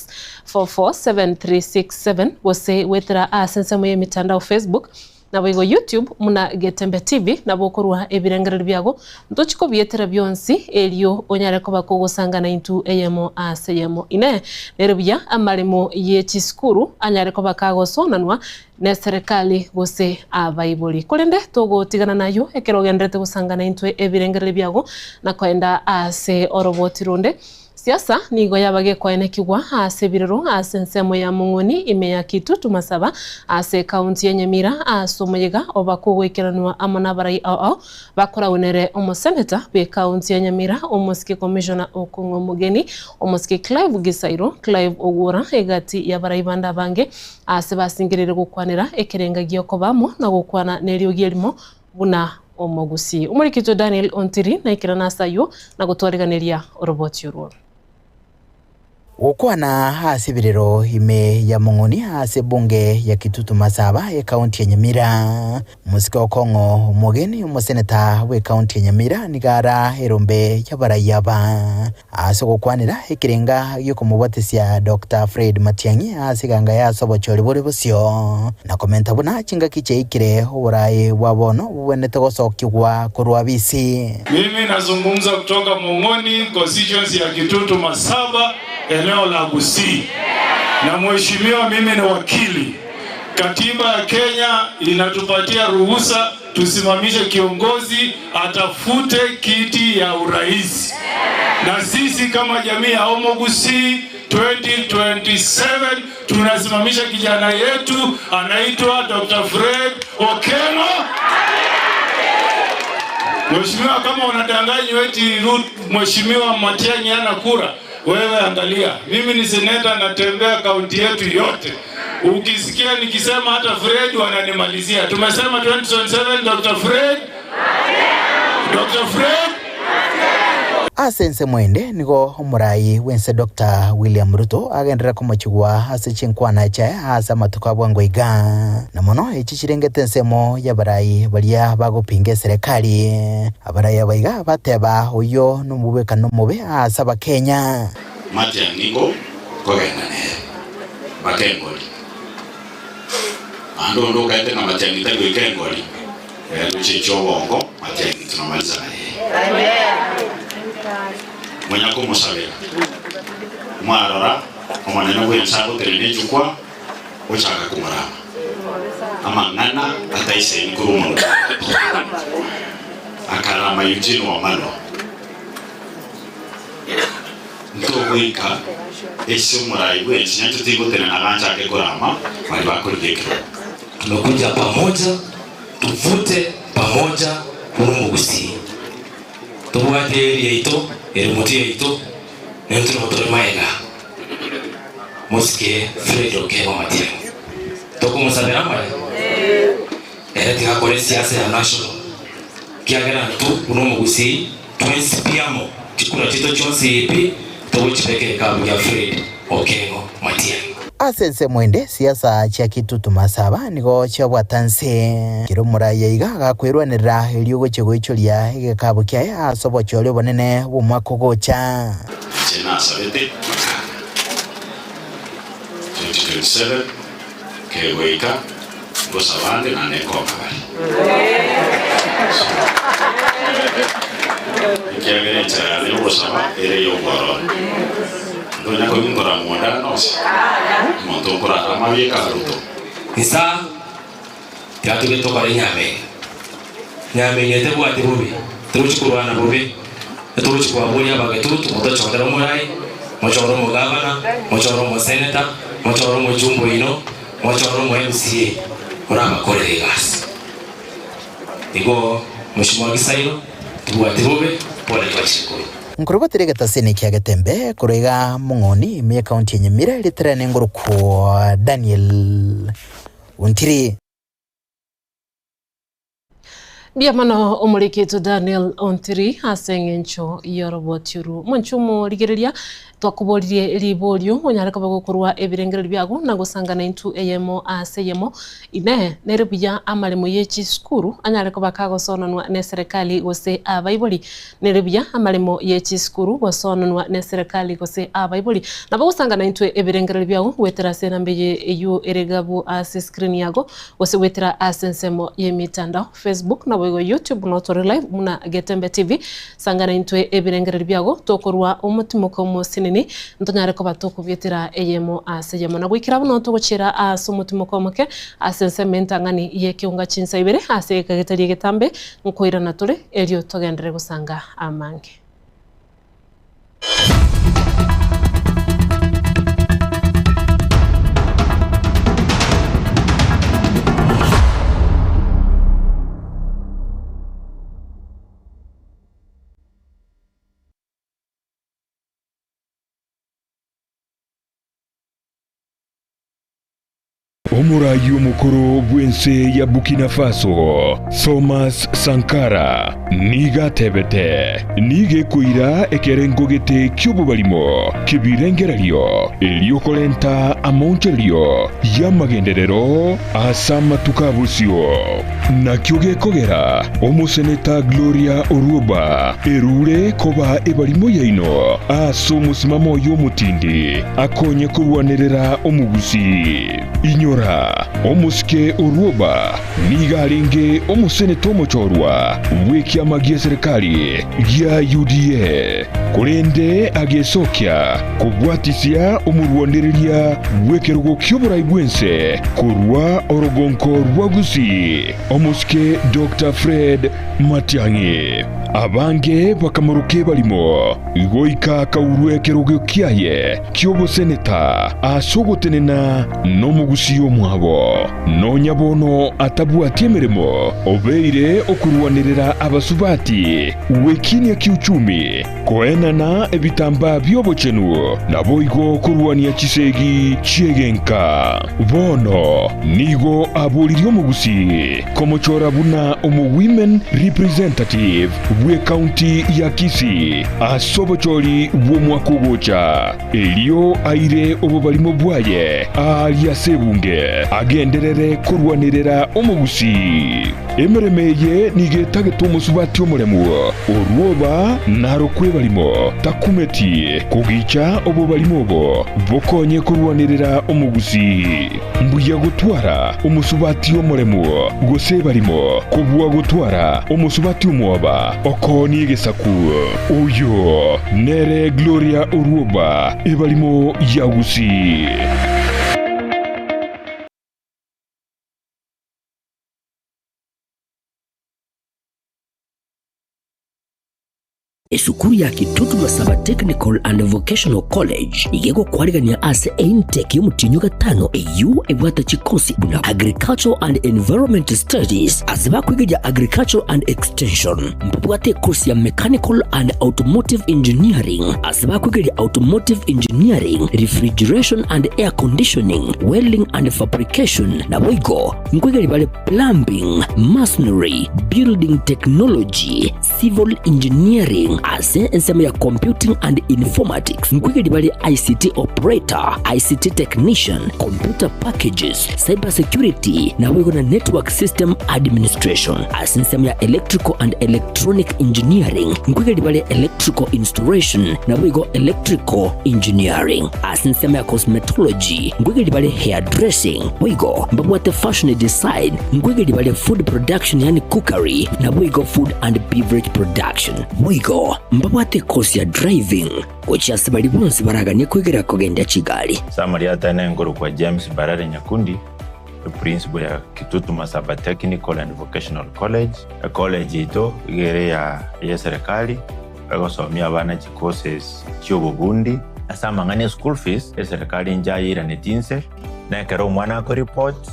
Speaker 4: 447367 gose goetera ase ensemo y'emitandao Facebook naboigo YouTube muna Getembe TV nabo okorua ebirengererio biago ntochi kobietera bionsi erio onyare koba kogosangana intwe eyemo ase eyemo. Inee! Nere buya amaremo ye chisukuru anyare koba kagosonanwa neserekari gose abaibori? Korende togotigana nayio ekero ogendererete gosangana intwe ebirengererio biago na koenda ase oroboti ronde. Siasa nigo yaba gekoenekigwa ase ebirero ase ensemo ya Mong'oni ime ya Kitutu Masaba ase ekaunti ya Nyamira ase omoyega oba kogoikeranwa amo nabarai ao ao bakoragwe nere omoseneta bw'ekaunti ya Nyamira omosike commissioner Okong'o Omogeni omosike Clive Gisairo Clive Ogwora egati yabarai bande abange ase basingereire gokwanera ekerenga giokoba amo na gokwana neriogi erimo buna omogusii. Omorikito Daniel Ontiri naikerane ase ayio na gotwariganeria oroboti orwo.
Speaker 1: Gokwana ase ebirero ime ya Mong'oni ase ebunge ya Kitutu Masaba ekaunti ya Nyamira, omosike Okong'o Omogeni omoseneta bw'ekaunti ya Nyamira nigo ara erombe y'abarai aba ase ogokwanera ekerenga gi'okomobwatisia Doctor Fred Matiang'i ase eganga ya ase obochori bore bosio, na komenta buna chingaki chiaikire oboraai bwa bono bobwenerete gosokigwa korwa bisi.
Speaker 3: Mimi nazungumza kutoka Mong'oni constituency ya Kitutu Masaba eneo la Gusii. Na mheshimiwa, mimi ni wakili. Katiba ya Kenya inatupatia ruhusa tusimamishe kiongozi atafute kiti ya urais, na sisi kama jamii ya Omogusi 2027 tunasimamisha kijana yetu anaitwa Dr. Fred Okengo. Mheshimiwa, kama unadanganywa eti Mheshimiwa Matiang'i hana kura, wewe angalia, mimi ni seneta natembea kaunti yetu yote. Ukisikia nikisema hata Fred wananimalizia. Tumesema 2027 Dr. Fred, Dr. Fred
Speaker 1: Ase ensemo ende nigo omorai bw'ense Doctor William Ruto agenderere komochigwa ase chinkwana chiaye ase amatuko a bwango iga, na mono echi chirengete ensemo y'abarai baria bagopinga eserekari. Abarai aba iga bateba oyio nomobwekano omobe ase Abakenya.
Speaker 23: Matiang'i nigo kogenda nere mpaka engori. Naende onde okaete ng'a Matiang'i tari goika engori, ere gochia obongo, Matiang'i tunamaliza na yeye. Monya komosabera, mwarora omonene bw'ense agotenena ejukwa, ochaka komorama amang'ana ataisaini korwa omonwa akarama Eugene Wamalwa. Ntogoika ase omorai bw'ense nyancha tigotenena ganchake korama baria bakorigia ekerogo.
Speaker 24: Tumekuja pamoja tuvute pamoja buna omogusii tobwate area yaito ere motwe yaito naintwe nabo tore magega mosike Fred Okengo Matiang'i tokomosabera amaya ere tiga akore esiasa ya national kiagera intwe buna omogusii Twensi pi amo, chikura chiaito chionsi pi togochibeka egekabu gia Fred Okengo Matiang'i.
Speaker 1: Ase ensemo ende, siasa chia Kitutu Masaba nigo chiabwata nse. Kera omoraiya iga agakwerwanerera erio gochia goichoria egekabu kiaye ase obochori obonene bw'omwaka ogocha.
Speaker 23: Inche nasabete makanga 2027 kegoika Ngosaba ande naende nkoka bare. Ekiagera enchera yane y'ogosaba ere ey'obwororo. Ntonya kobinkora monda ande onsi, omonto okorara amabi ekaruto.
Speaker 24: Insa tiga tobe tokore enyameni. Nyameni eye tebwati bobe, torochi korwana bobe, etorochi kobaboria abagetutu, motochorere omorai, mochore omogavana, mochore omoseneta, mochore omochumba oino, Mochore omo MCA orabakorere egasi. Igo Mheshimiwa Gisairo tibwati bobe pole twachire korwa.
Speaker 1: Nkorobotire egetasini kia Getembe korwa iga Mong'oni ime y'ekaunti ya Nyamira ritere nengorokwo Daniel. Ontiri.
Speaker 4: Mbuya mono omorikito Daniel Ontiri ase eng'encho y'oroboti oru. Mwanche omorigereria, twakoboririe riborio onyare koba gokorwa ebirengererio biago na gosangana intwe eyemo ase eyemo. Inee, nere buya amaremo ye chisukuru anyare koba kagosonanwa neserekali gose abaibori? Nere buya amaremo ye chisukuru gosonanwa neserekali gose abaibori? Nabo gosangana intwe ebirengererio biago goetera ase enamba eye eyio ere gabu ase screen yago gose goetera ase ensemo y'emetandao, Facebook naboigo YouTube notore live buna Getembe TV. Sangana intwe ebirengererio biago tokorwa omotimoka omosinini ntonyare koba tokobietera eyemo ase eyemo. Na goikera buna togochiera ase omotimoka omoke ase ensemo entang'ani y'ekeunga chinsa ibere ase egeka getari egetambe nkoirana tore erio togenderere gosanga amange.
Speaker 6: Omoraai omokoro bw'ense ya Burkina Faso, Thomas Sankara, nigo atebete, Nigo ekoira ekerengo gete ki'obobarimo ki'ebirengererio erio korenta amaonchorerio y'amagenderero ase amatuko a bosio. Nakio gekogera omoseneta Gloria Orwoba erure koba ebarimo yaino ase omosimamo oye omotindi akonye korwanerera omogusii. Inyora, omosike Orwoba nigo arenge omoseneta omochorwa bw'ekiama gi'eserekari gia UDA, korende agesokia kobwatisia omorwanereria bw'ekerogo ki'oborai bw'ense korwa orogonko rwa Gusii, omosike Doctor Fred Matiang'i. Abange bakamoroka ebarimo, goika akaurwa ekerogo kiaye ki'oboseneta ase ogotenena nomogusii omwabo. Nonya bono atabwati emeremo, obeire okorwanerera abasubati gwekinia kiuchumi, Koenana ebitambaa bi'obochenu, naboigo korwania chisegi chi'egenka. Bono nigo aboririe omogusii komochora buna omo-women representative bw'ecounty ya Kisii ase obochori bw'omwaka ogocha, erio aire obobarimo bwaye aaria ase ebunge agenderere korwanerera omogusii. Emeremo eye nigo etagete omosubati omoremu, orwoba narokwe ebarimo, takumeti kogicha obobarimo obo bokonye korwanerera omogusii. Mbuya gotwara omosubati omoremu gose ebarimo kobua gotwara omosubati omwoba okoonia egesaku. Oyo nere Gloria Orwoba, ebarimo ya Gusii.
Speaker 7: Esukuru ya Kitutu Masaba Technical and Vocational College iga egokwarigania ase eintake y'omotienyi o gatano eyio ebwate chikosi buna Agricultural and Environment Studies ase bakwegeria Agricultural and Extension. Mbabwate ekosi ya Mechanical and Automotive Engineering ase bakwegeria Automotive Engineering, Refrigeration and Air Conditioning, Welding and Fabrication, naboigo nkwegeria bare Plumbing, Masonry, Building Technology, Civil Engineering ase ensemo ya Computing and Informatics nkoigeria bare ICT Operator, ICT Technician, Computer Packages, Cyber Security naboigo na Network System Administration. Ase ensemo ya Electrical and Electronic Engineering nkoigeria bare Electrical Installation naboigo Electrical Engineering. Ase ensemo ya Cosmetology nkoigeria bare Hairdressing boigo mbabwate Fashion Design nkoigeria bare Food Production yaani Cookery naboigo Food and Beverage Production. Boigo mbabwate ekosi ya Driving gochia ase baria bonsi baraganie koigera kogendia chigari.
Speaker 8: Summary atene nkorokwa James Mbarare Nyakundi, eprinciple ya Kitutu Masaba Technical and Vocational College. Ecollege yaito iga ere ya eserikali, egosomia abana chicourses chiobobundi. Ase amang'ana e school fees, eserikali inche ayeiraneti inse, na ekero omwana akoreport,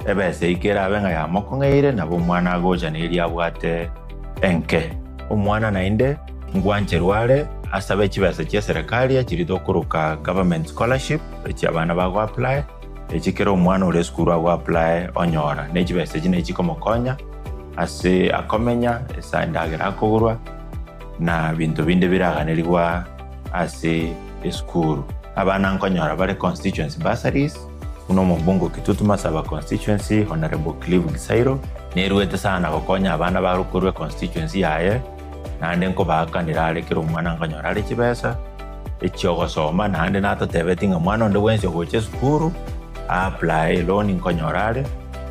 Speaker 8: ebesa eyio kerabe ng'a yamokong'eire, nabo omwana agocha na eria abwate enke. Omwana naende ngwancherwa are asabe chibesa chia eserekari chiria tokoroka government scholarship, echi abana bago apply. Echi kera omwana ore esukuru ago apply onyora, ne chibesa echi nachi chikomokonya ase akomenya, ase endagera akogorwa, na binto binde biraganerigwa ase esukuru. Abana nkonyora bare constituency bursaries, buna omobunge o Kitutu Masaba constituency Honourable Clive Gisairo, nerwete sana gokonya abana bare korwa econstituency yaye, naende nkobaakanera are kera omwana nkonyora are chibesa echiogosoma, naende natotebeti ng'a mwana onde bwensi ogocha esukuru a-apply eloan nkonyora are.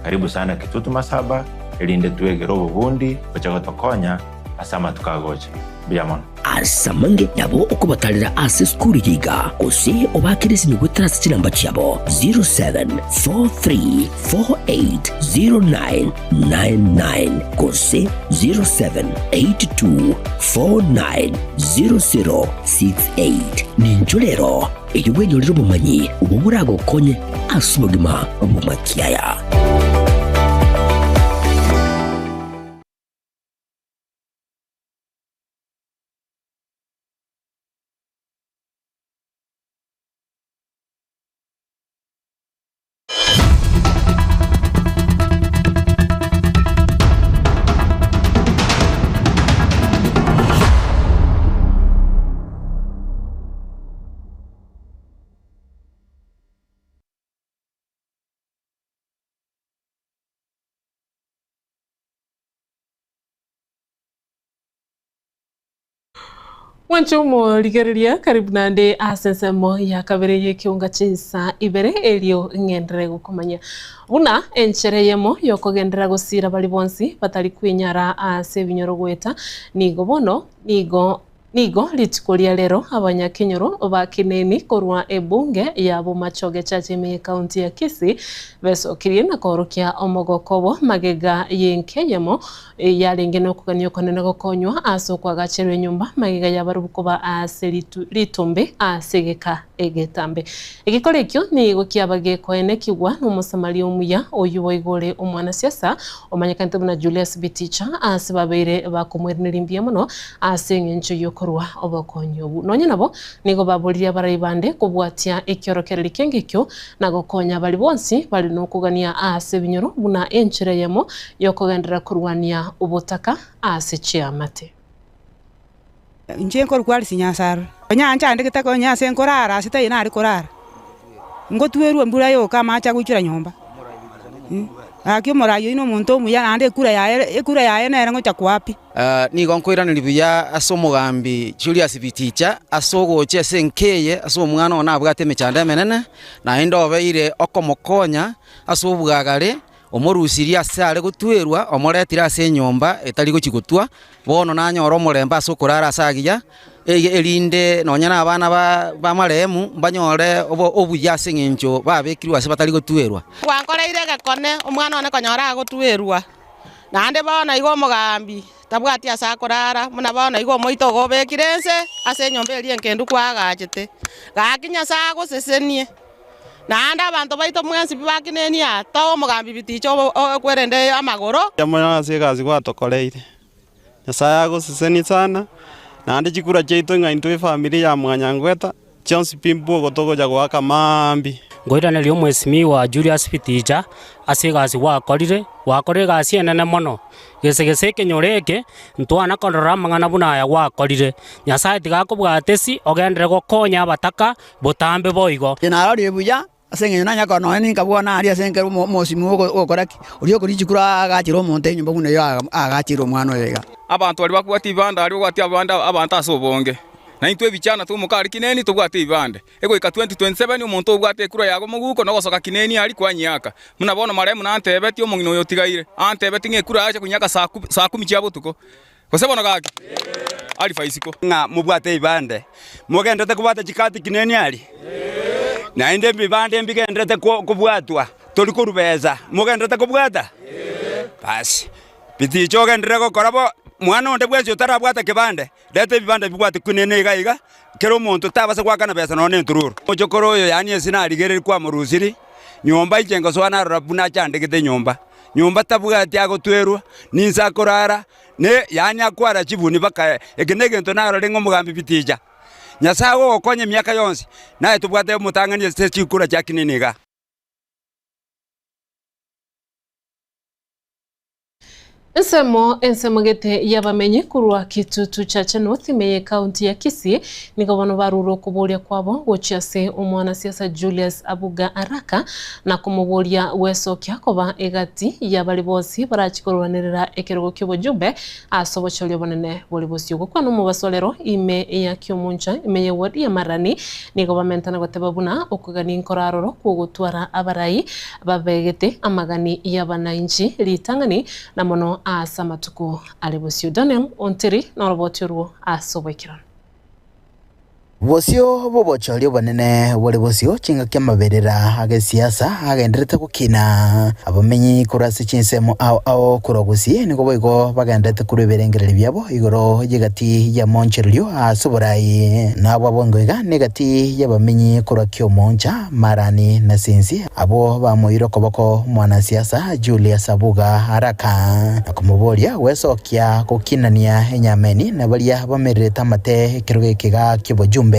Speaker 8: Karibu sana Kitutu Masaba, erinde twegere obobundi gocha gotokonya ase amatuko agocha. Mbuya mono.
Speaker 7: Ase amange nabo okobatarera ase esukuru eye iga, gose obaakere esimi goetera ase chinamba chiabo 0743480999 gose 0782490068. Ninchwo rero erio bwenyorere obomanyi obwo boragokonye ase obogima bw'amakiaya.
Speaker 4: Mwanche omorigereria karibu naende ase ensemo ya kabere y'ekeunga chinsa ibere erio ng'enderere gokomanya buna enchera eyemo yokogenderera gosira baria bonsi batari kwenyara ase ebinyoro goeta nigo bono nigo Nigo rituko ria rero abanyakenyoro ba Kineni korwa ebunge ya Bomachoge Church ime y'ecounty ya Kisii besokirie na koorokia omogoko obo magega y'enka eyemo yarenge nokogania okonene gokonywa ase okoagacherwa enyomba magega y'abarubu koba ase ritombe ase egeka egetambe. Egekora ekio nigo kiaba gekoenekigwa n'Omosamaria omuya oyio boigo ore omwanasiasa omanyekanete buna Julius Biticha ase babeire bakomoiraneria mbuya mono ase engencho y'okorua obokonyi obwo. Nonya nabo nigo baboririe abarai bande kobwatia ekiorokererio ki'enga ekio na gokonya baria bonsi bare nokogania ase ebinyoro buna enchera eyemo y'okogenderera korwania obotaka ase chiamate.
Speaker 9: Inche nkorokwa Alice Nyansarore, onye nchandegete konya ase nkorara ase taiyo nare korara, ngotwerwa embura yoka amache agoichora nyomba, gaki omorai oyio na omonto omuya naende ekura yaye ekura yaye nere ngocha koa pi.
Speaker 14: Nigo nkoiraneria buya ase omogambi Julius Biticha ase ogocha ase enka eye ase omwana one nabwate emechando emenene, naende obeire okomokonya ase obwagare Omorusirie ase are gotwerwa, omoretire ase enyomba etari gochia gotwa, bono nanyore omorembe ase okorara ase agiya, erinde nonya na abana b'amarehemu mbanyore obuya ase engencho babekirwe ase batari gotwerwa.
Speaker 10: Gwankoreire egekone, omwana one konyora agotwerwa, naende bono iga omogambi tabwati ase akorara, buna bono iga omoito ogo obekire ense ase enyomba eria enkendu kwagachete. Gaki Nyasae agosesenie. Naende abanto baito mwensi bibakinenie aa, toa omogambi biticha okwerende amagoro.
Speaker 11: Mono ase egasi gwatokoreire. Nyasae agosesenie sana, naende chikura chiaito ng'a intwe efamiri ya Mwanyangweta, chionsi pi mbwogo togocha goaka maambia.
Speaker 12: Nkoiraneria omwesimiwa Julius Biticha ase egasi gwakorire, gwakorire egasi enene mono. Gese gese ekenyoro eke, ntwana korora amang'ana buna aya gwakorire. Nyasae tiga akobwate esi, ogenderere gokonya abataka botambe boigo.
Speaker 25: Narorire buya ase engencho nanya korora nonya ninkabua naria ase ekero omosimi ogokora ki? Oria okoria chikura aagachere omonto enyomba buna eyio aagacheire omwana oyo iga.
Speaker 26: Abanto baria bakobwata ebibande aria babwate abande abanto ase obonge, na intwe ebichana twomoka aria kineni tobwate ebibande. Egoika 2027 omonto obwate ekura yago moguko na ogosoka kineni aria kwanyiaka. Buna bono marehemu nantebetie omong'ina oyo otigaire, antebetie ng'a ekura yacha konyiaka saa kumi chia botuko. Gose bono gaki, Alifa isiko.
Speaker 27: Ng'a mobwate ebibande, mogenderete kobwata chikati kineni aria, naende ebibande mbigenderete kobwatwa, tori korwa besa, mogenderete kobwata? Basi, biticha ogenderere gokora bo, mwana onde bwensi otarabwata kebande, reta ebibande bibwate kineni iga iga, kera omonto tabasa goakana besa nonya na entururu. Omochokoro oyo yaani ase narigereria kwamorusiri nyomba inche ngosoa narora buna achandegete enyomba, nyomba tabwati agotwerwa, ninse akorara, Ne yaani akwara chibuni baka eke negento narore ng'a omogambi biticha. Nyasae agogokonya emiaka yonsi, naye tobwate omotang'ani ase chikura chia kinini iga.
Speaker 4: Ensemo ensemo gete y'abamenyi korwa Kitutu Chache North ime y'ecounty ya Kisii nigo bono barure okoboria kwabo gochia ase omwanasiasa Julius Abuga Araka na komoboria gwesokia koba egati y'abari bonsi barachi korwanerera ekerogo ki'obojumbe ase obochori obonene bore bosio. Gokwana omobaso rero ime ya Kiomoncha ime ye ward ya Marani nigo bamentana goteba buna okogania nkoraroro kw'ogotwara abarai babegete amagani y'abanainchi ritang'ani na mono ase amatuko are bosio. Daniel Ontiri noroboti orwo ase oboikeranu.
Speaker 1: Bosio bw'obochori obonene bore bosio chingaki amaberera ag'esiasa agenderete gokina. Abamenyi korwa ase chinsemo ao ao korwa Gusii nigo boigo bagenderete korwa ebirengererio biabo igoro y'egati y'amonchererio ase oborai. Nabwo abongo iga negati y'abamenyi korwa Kiomoncha, Marani na Sinsi, Abwo bamoire okoboko omwanasiasa Julius Abuga haraka na komoboria gwesokia gokinania enyameni na baria bamererete amate ekerogo ekiga ki'obojumbe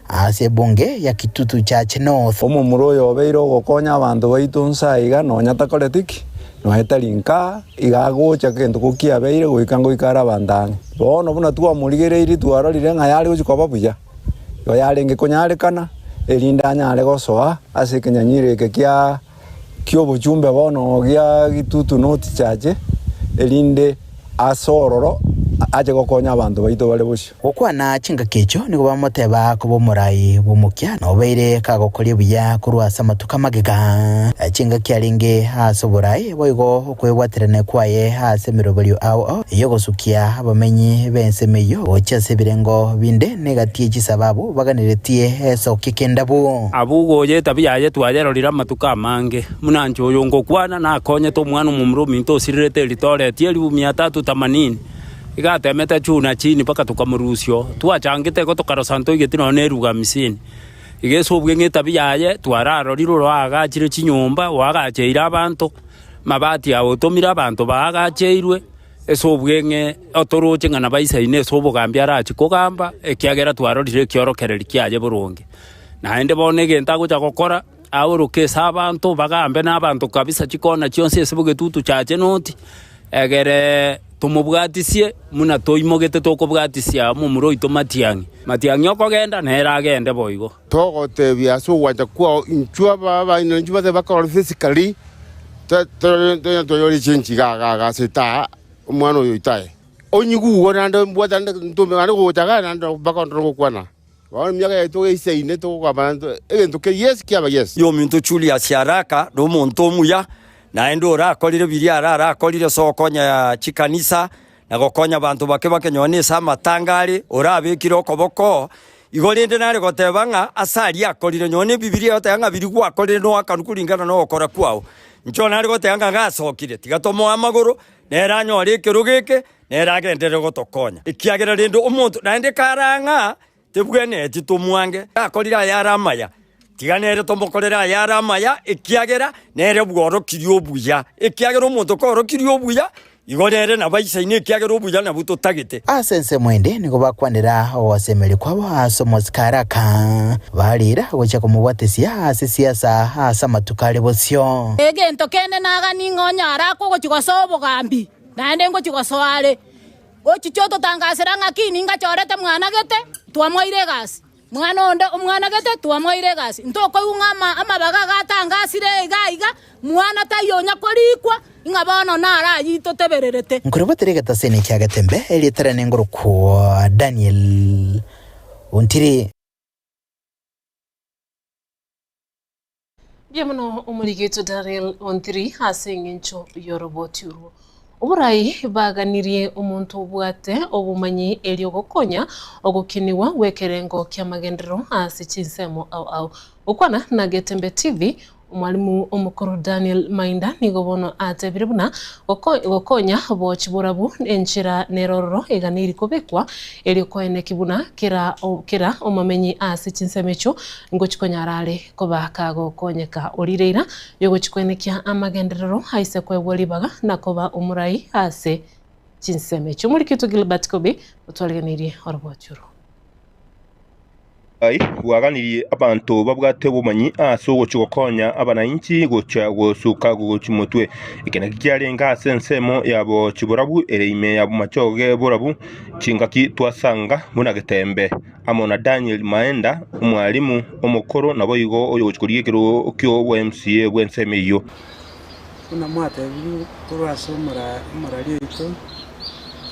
Speaker 1: ase ebunge ya Kitutu Church North.
Speaker 13: Omomura oyo obeire ogokonya abanto baito nsa iga nonya takoreti ki? Nonya tari nka iga agocha gento gokiabeire goika ngoika are abanto ang'e. Bono buna twamorigereirie twarorire ng'a yare gochia koba buya. Igo yarenge konyarekana, erinde anyare gosoa ase ekenyanyiro eke kia ki'obochumbe bono gia Gitutu North Church, erinde ase ororo ache gokonya abanto baito bare bosio.
Speaker 1: Gokwana chingaki echio nigo bamoteba koba omorai bw'omokia, na obeire kagokoria buya korwa ase amatuko amagega. Chingaki arenge ase oborai, boigo okwebwaterania kwaye ase emeroberio ao ao y'ogosukia abamenyi b'ensemo eyio gochia ase ebirengo binde negati ye chisababu baganeretie esokia k'endabu.
Speaker 15: Abwo gocha etabia yaye twayerorire amatuko amange, buna inche oyo ngokwana nakonyete omwana omomura ominto osirirete eritoreti elifu mia tatu themanini, iga atemete juu na chini mpaka tokamorusia oo. Twachangete igo tokarosa ntoigeti nonya na eruga hamsini. Iga ase obweng'e etabia yaye twararorire oro oagachire chinyomba, oagacheire abanto, mabati ao otomire abanto baagacheirwe. Ase obweng'e otoroche ng'a nabaisaine ase obogambi arachie kogamba, ekiagera twarorire ekiorokererio kiaye boronge. Naende bono egento agocha gokora, aoroke ase abanto, bagambe na abanto kabisa chikona chionsi ase bogetutu chache noti, egere tomobwatisie buna toimogete tokobwatisia omomura oito Matiang'i. Matiang'i okogenda, nere agende boigo.
Speaker 16: Togotebia ase ogwancha kwao, inchuo abaina inchuo babe bakorora physically, tonya echenji iga iga iga ase taa, omwana oyo oito aye. Onyigwe naende mbwate naende ntombe naende gocha igaa naende mpaka ndore gokwana. Bono emiaka yaito eisaine togokamba naende egento keria yes kiaba yes.
Speaker 17: Ominto Julius Araka nomonto omuya, naende orakorire biria ara arakorire ase ogokonya chikanisa, na gokonya abanto bake bakenyora nese amatanga are, orabekire okoboko. Igo rende nare goteba ng'a ase aria akorire, nonye na Ebibilia egoteba ng'a biria gwakorire noakanwe kuringana nogokora kwao. Inche nare goteba ng'a gasokire, tiga tomoe amagoro, nere anyore ekerogo eke, nere agenderere gotokonya. Ekiagera rende omonto naende karang'a, tebwenereti tomwange, gakorire ayare amaya, tiga nere tomokorere ayare amaya, ekiagera nere bworokirie obuya. Ekiagera omonto korokirie obuya, igo nere nabaisaine, ekiagera obuya nabwo totagete.
Speaker 1: Ase ensemo ende nigo bakwanera ogosemeria kwabo ase omosike araka, bariira gochia komobwatesia ase siasa ase amatuko are bosio.
Speaker 18: Egento kende nagani ng'a onyare akwo ogochia gosoa obogambi, naende ngochia gosoa are. Ochiche ototangasere ng'a ki ningachorete mwana gete, twamoeire egasi, mwana onde omwana gete twamoeire egasi. Ntokoigwa ng'a ama amabaga agatangasire iga iga, mwana taiyo onya korikwa, ng'a bono naro ayio totebererete.
Speaker 1: Nkorobotera egetaseni kia Getembe, erieta riane ngorokwa Daniel Ontiri.
Speaker 4: Mbuya mono omorigeto Daniel Ontiri ase eng'encho y'oroboti orwo. Oborai baganirie omonto obwate obomanyi erio gokonya ogokinigwa gw'ekerengo ki'amagenderero ase chinsemo ao ao. Gokwana na Getembe TV, Omwalimu omokoro Daniel Mainda nigo bono atebire buna gokonya bochi borabu enchera nere ororo eganeiri kobekwa erio koeneki buna kera kera omomenyi ase chinsemo echio ngochi konyara are koba kagokonyeka orire ira yogochi koenekia amagenderero aise koegwa ribaga na koba omorai ase chinsemo echio. Omoriki oito Gilbert Kobi otwariganeirie oroboti oro.
Speaker 2: Oborai bwaganirie abanto babwate obomanyi ase ogochia gokonya abanainchi gochia gosuka gochia motwe. Eke nakio kiarenge ase ensemo ya bochie-borabu ere ime ya bomachoge borabu, chingaki twasanga buna Getembe, amo na Daniel Maenda, omwalimu omokoro, naboigo oyogochia korigia ekerogo ki'obo-MCA bw'ensemo eyio.
Speaker 3: Buna mwatebirwe korwa ase omorari oito,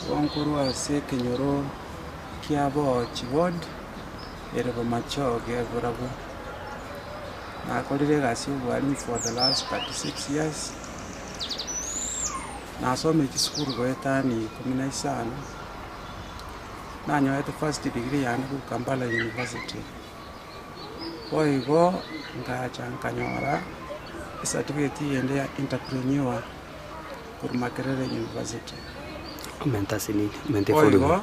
Speaker 3: igo nkorwa ase ekenyoro kia Boochi Ward, ere Bomachoge Borabu. Nakorire egasi ya obwalimu for the last 36 years, nasomire chisukuru goetania ikomi na isano, nanyorete first degree yane korwa Kampala University. Boigo ngacha nkanyora ecertificate eyende ya entrepreneur korwa Makerere University. Boigo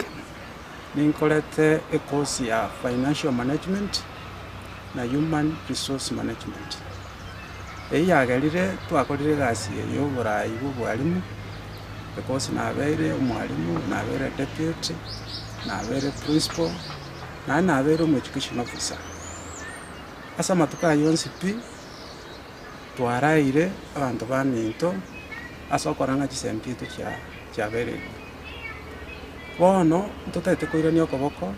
Speaker 3: ninkorete ecourse ya financial management na human resource management. Eyio yagerire twakorire egasi eye ya oborai bwa obwalimu because nabeire omwalimu, nabeire deputy, nabeire principal, naende nabeire omo education officer. Ase amatuko ayio onsi pi, twaraire abanto baminto ase okora ng'a chisemi chiaito chiabeire igoro. Bono ntotagete koirania okoboko.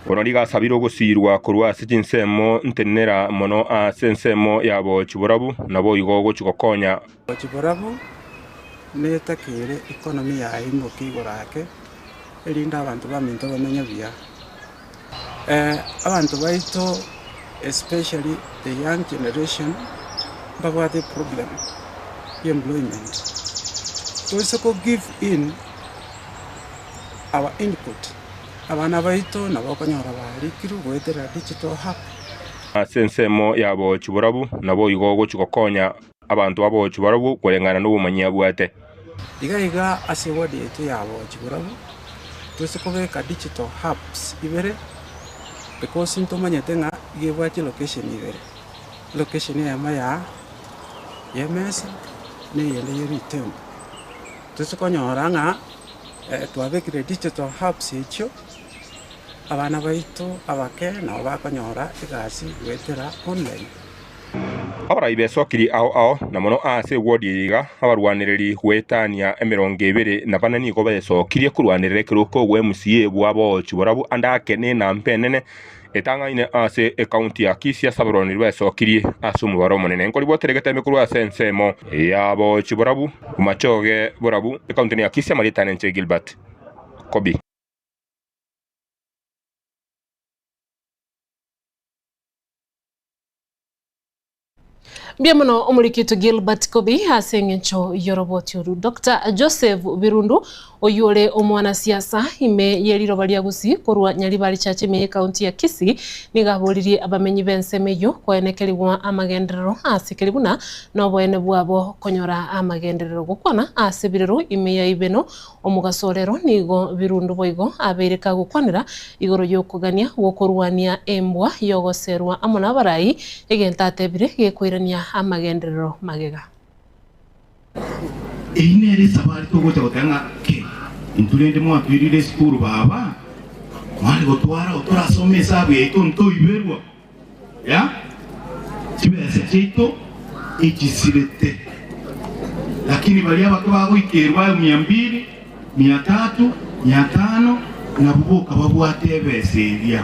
Speaker 2: Bono nigo asabire ogosiirwa korwa ase chinsemo ntenenera mono ase ensemo ya bochie-borabu, naboigo ogochia gokonya.
Speaker 3: Bochie-borabu netakeire economy yaye imoke igoro ake, erinde abanto baminto bamenye buya. Abanto baito especially the young generation mbabwate eproblem ya employment. Toise ko give in our input, abana baito nabo okonyora barikirwe goetera digital hub.
Speaker 2: Ase ensemo ya bochie-borabu, naboigo ogochia gokonya abanto ba bochie-borabu koreng'ana nobomanyi abwate.
Speaker 3: Iga iga ase eward yaito ya bochie-borabu, toise kobeka digital hubs ibere, because ntomanyete ng'a iga ebwate location ibere, elocation eyemo ya y'emesa, na eyende ye retail. Toise konyora ng'a twabekire digital hubs echio, abana baito abake nabo bakonyora egasi goetera online.
Speaker 2: Abarai besokirie ao ao, na mono ase ewodi eye iga, abarwanereri goetania emerongo ebere na bane nigo besokirie korwanerera ekerogo gwa MCA bwa Boochi Borabu ande ake nenamba enene etang'aine ase ekaunti ya Kisii ase abarwanereri besokirie ase omobaro omonene. Nkoribotera egetembe korwa ase ensemo ya Boochi Borabu, Bomachoge Borabu, ekaunti ya Kisii amarieta ane inche Gilbert Kobi.
Speaker 4: Mbuya mono omorikito Gilbert Kobi ase eng'encho y'oroboti oru. Dr. Joseph Birundu oyio ore omwanasiasa ime ye riroba ria Gusii korwa Nyaribari Church ime y'ekaunti ya Kisii nigo aboririe abamenyi b'ensemo eyio koenekerigwa amagenderero ase keri buna noboene bwabo konyora amagenderero gokwana ase ebirero ime ya Ibeno Omogaso rero nigo Birundu boigo abeire kagokwanera igoro y'okogania gw'okorwania embwa y'ogoserwa amo nabarai, egento atebire gekoirania amagenderero magega.
Speaker 5: Eyio nere esabari togocha goteba ng'a ki, intwe rende mwatwirire esukuru baba, mware gotwara oo torasome esabu yaito ntoiberwa ya chibesa chiaito echisirete. Lakini baria abake bagoikerwa ayo mia mbili, mia tatu, mia tano, nabwo boka babwate ebesa eria.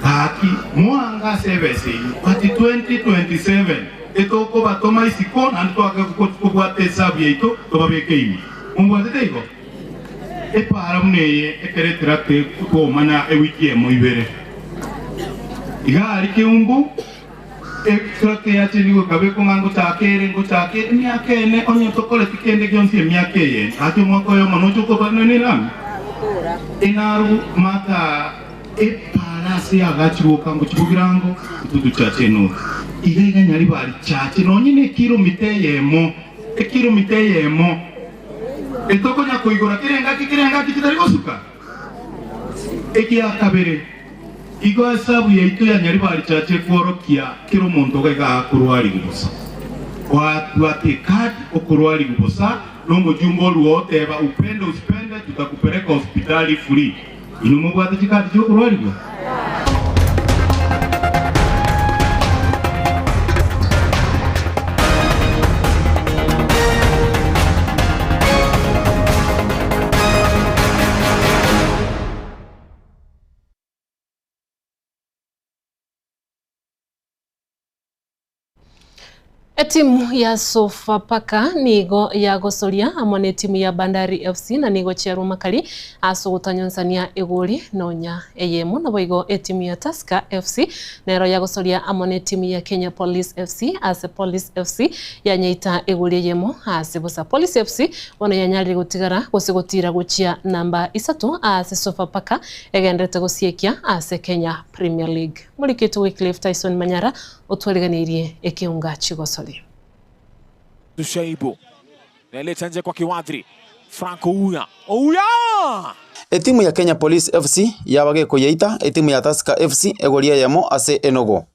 Speaker 5: Gaki moanga ase ebesa eyio, but 2027 etokobatoma isiko naende twake kobwata esabu yaito tobabeke ime. Mombwatete igo? Epaara buna eye ekero eterate kwomana ewiki emo ibere. Iga aria keumbu etractor yachenigwe ekabekwa ng'a ngochaka ere ngochaka ere emiaka ene onye tokoreti kende gionsi emiaka eye ene gaki omwaka oyomo noche okobarana nerami enaru mata epaara ase yagachirwe oka ngochia bogirango etutu chache enoru iga iga nyaribari chache nonye ne ekilomita eyemo ekilomita eyemo Etokonya koigora kera engaki kera engaki titari gosuka? Egia kabere, igo esabu yaito ya Nyaribari Church ekworokia kera omonto iga iga akorwarigwa bosa. Gwabwata ekadi okorwarigwa bosa na omojumbe orue oteba upende usipende tutakupeleka hospitali free. Inwe mobwate chikadi chiokorwarigwa?
Speaker 4: Etimu ya Sofapaka nigo yagosoria amo netimu ya Bandari FC na nigo chiarwa makari ase ogotanyonsania egori nonya eyemo. Naboigo etimu ya Tusker FC nero yagosoria amo netimu ya Kenya Police FC ase Police FC yanyeita egori eyemo ase bosa. Police FC bono yanyarire gotigara gose gotira gochia namba isato ase Sofapaka egenderete gosiekia ase Kenya Premier League. Moriketwe Wycliffe Tyson Manyara Otwariganeirie ekeunga chigosori.
Speaker 6: Shaibu naileta nje kwa Kiwadri Frank Ouya Ouya!
Speaker 14: Etimu ya Kenya Police FC yaba gekoyeita etimu ya Tusker FC egori eyemo ase enogo.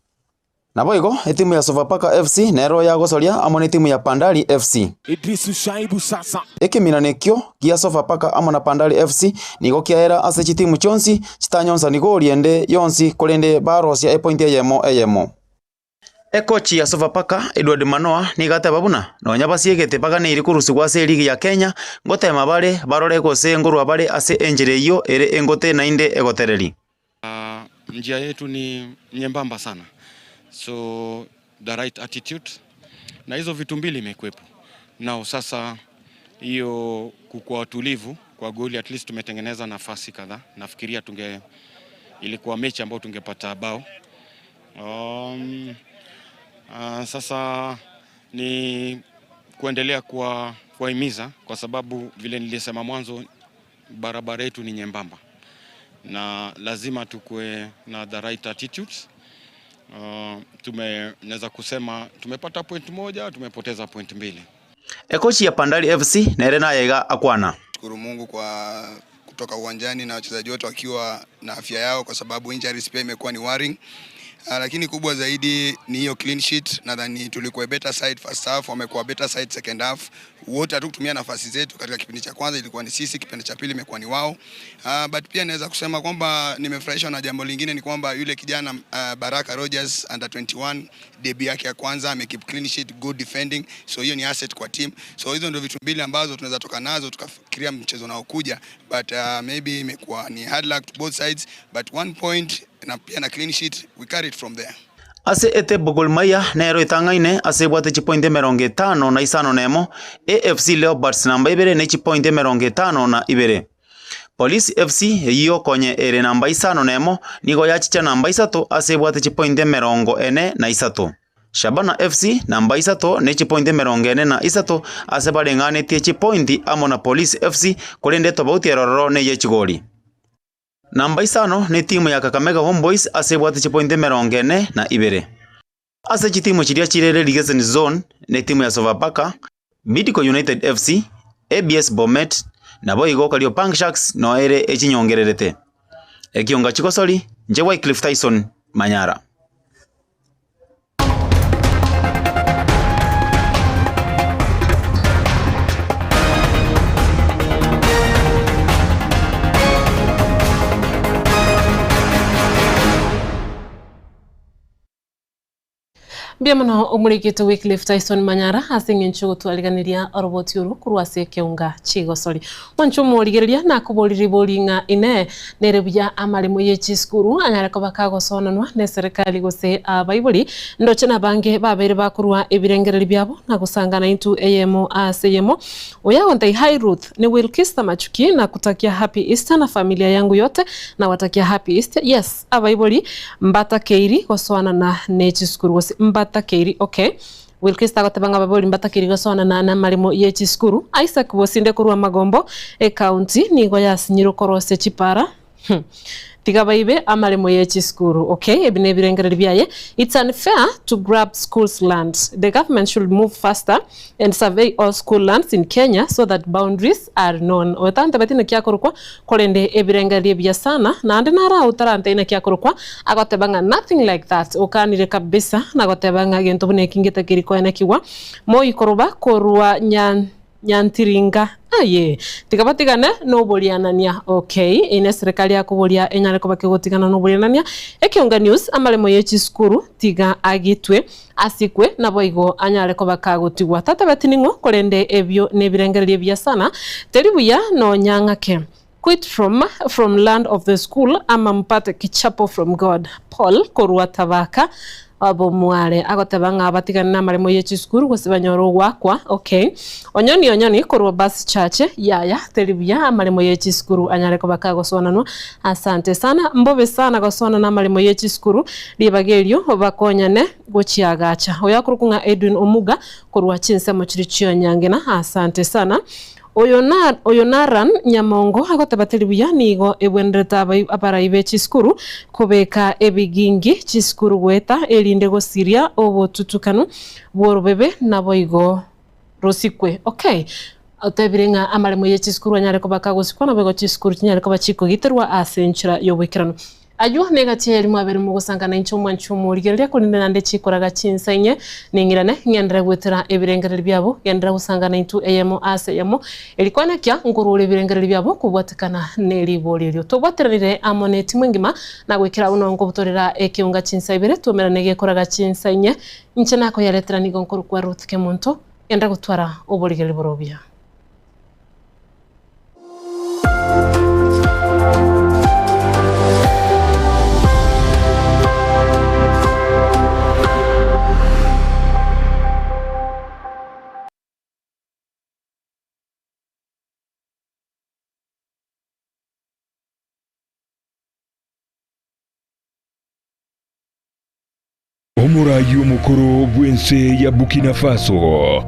Speaker 14: Naboigo etimu ya Sofapaka FC nero yagosoria amo netimu ya Bandari FC.
Speaker 6: Idrisu Shaibu sasa.
Speaker 14: Ekeminano ekio gia Sofapaka amo na Bandari FC nigo kiaera ase chitimu chionsi chitanyonsani goli ende yonsi korende barosia epointi eyemo eyemo. Ekochi ya Sofapaka, Edward Manoa, nigo ateba buna nonya basiegete baganeiri korusigwa ase eligi ya Kenya, ngotema bare barore gose nkorwa bare ase enchera eyio ere engote naende egotereri.
Speaker 19: Njia yetu ni nyembamba sana, so the right attitude na hizo vitu mbili imekuwepo nao. Sasa hiyo kukuwa watulivu kwa goli, at least tumetengeneza nafasi kadhaa. Nafikiria tunge ilikuwa mechi ambayo tungepata bao. Sasa ni kuendelea kuwahimiza kwa sababu vile nilisema mwanzo, barabara yetu ni nyembamba na lazima tukue na the right attitudes. Tumeweza kusema tumepata point moja, tumepoteza point mbili.
Speaker 14: Ekochi ya Bandari FC nere naye iga akwana.
Speaker 20: Shukuru Mungu kwa kutoka uwanjani na wachezaji wote wakiwa na afya yao, kwa sababu injuries pia imekuwa ni worrying. Lakini kubwa zaidi ni hiyo clean sheet. Nadhani tulikuwa better side first half, wamekuwa better side second half. Wote hatukutumia nafasi zetu katika kipindi cha kwanza, ilikuwa ni sisi, kipindi cha pili imekuwa ni wao. But pia naweza kusema kwamba nimefurahishwa na jambo lingine ni kwamba yule kijana Baraka Rogers under 21 debut yake ya kwanza amekeep clean sheet, good defending, so hiyo ni asset kwa team. So hizo ndio vitu mbili ambazo tunaweza toka nazo tukafikiria mchezo unaokuja, but maybe imekuwa ni hard luck to both sides, but 1 point na pia na clean sheet we carry it from there.
Speaker 14: Ase etebo Gor Mahia nero etang'aine ase ebwate chipointi 51, AFC Leopards namba ibere ne chipointi 52. Police FC eyio konye ere namba 51 nigo yachicha namba isato ase ebwate chipointi 43. Shabana FC namba isato ne chipointi 43 ase bareng'anetie chipointi amo na Police FC korende tobauti erororo neye chigori. Namba isano ne timu ya Kakamega Homeboys ase ebwate chipointi 42. Ase chitimu chiria chire relegation zone ne timu ya Sofapaka, Bidco United FC, ABS Bomet, naboigo Kariobangi Sharks no ere echinyongererete. Ekionga chigosori, nche Wycliffe Tyson Manyara.
Speaker 4: Mbuya mono omorikete Wycliffe Tyson Manyara ase eng'encho y'ogotwariganeria oroboti oro korwa ase ekeunga chigosori. Mwanche omorigereria nakoborire ribori ng'a inee nere buya amaremo ye chisukuru anyare koba kagosonanwa ne serikali gose abaibori ndoche nabange babeire bakorwa ebirengereri biabo na gosangana intwe eyemo ase eyemo. Oyagontai hi Ruth ni Wilkista Machuki na kutakia happy Easter na familia yangu yote na watakia happy Easter. Yes, abaibori mbatakeiri gosoanana ne chisukuru gose mbatakeiri okay. Wilkista agoteba ng'a abaibori mbatakeiri gosoanana na amaremo ye chisukuru. Isaac Bosinde korwa Magombo ecounty nigo yasinyire korosia chipara. Tiga baibe amaremo ye chisukuru okay ebi nebirengereri biaye. It's unfair to grab schools land. The government should move faster and survey all school lands in Kenya so that boundaries are known. Otante batino kiakorokwa korende ebirengereri ebiya sana naende nara otarante ina kiakorokwa agoteba ng'a nothing like that okanire kabisa nagoteba ng'a gento buna eki ngetakeri koenekiwa moikoroba korwa nyantiringa aye tiga batigane noborianania okay ine serikali yakoboria enyare koba kegotigana noborianania ekionga news amaremo ye chisukuru tiga agitwe asikwe naboigo anyare koba kagotigwa tata batining'o korende ebyo nebirengereria ebiya sana teri buya nonyang'ake quit from land of the school ama mpate kichapo from God Paul korwa Tabaka. Bomware agoteba ng'a batigane namaremo ye chisukuru gose banyore ogwakwa okay. Onyoni onyoni korwa bus chache yaya teri buya amaremo ye chisukuru anyare koba kagosoananwa asante sana mbobe sana gosoanana amaremo ye chisukuru ribaga erio bakonyane gochiagacha. Oyo akorokwa ng'a Edwin Omuga korwa chinsemo chiria chionyangena asante sana. Oyo na oyo Naran Nyamongo agoteba teri buya nigo ebwenerete abai abarai be chisukuru kobeka ebigingi chisukuru goeta erinde gosiria obotutukanu bw'orobebe naboigo rosikwe. Okay otebire ng'a amaremo ye chisukuru anyare koba kagosikwa naboigo chisukuru chinyare koba chikogiterwa ase enchera y'oboikeranu. Ayio negati eye rimo abere mogosangana inche omwanchi omorigereria, korende naende chikoraga chinsa inye, ning'irane, ng'enderere goetera ebirengererio biabo, genderera gosangana intwe eyemo ase eyemo, eri kwanekia nkorora ebirengererio biabo kobwatekana neribori erio. Tobwateranire amo netimu engima, na goikera buna nkobutorera ekeunga chinsa ibere, twaumerane gekoraga chinsa inye, inche nakoyaretera nigo nkorokwa Ruth Kemunto, genda gotwara oborigereria bore obuya.
Speaker 7: Omoraai omokoro bw'ense ya Burkina Faso.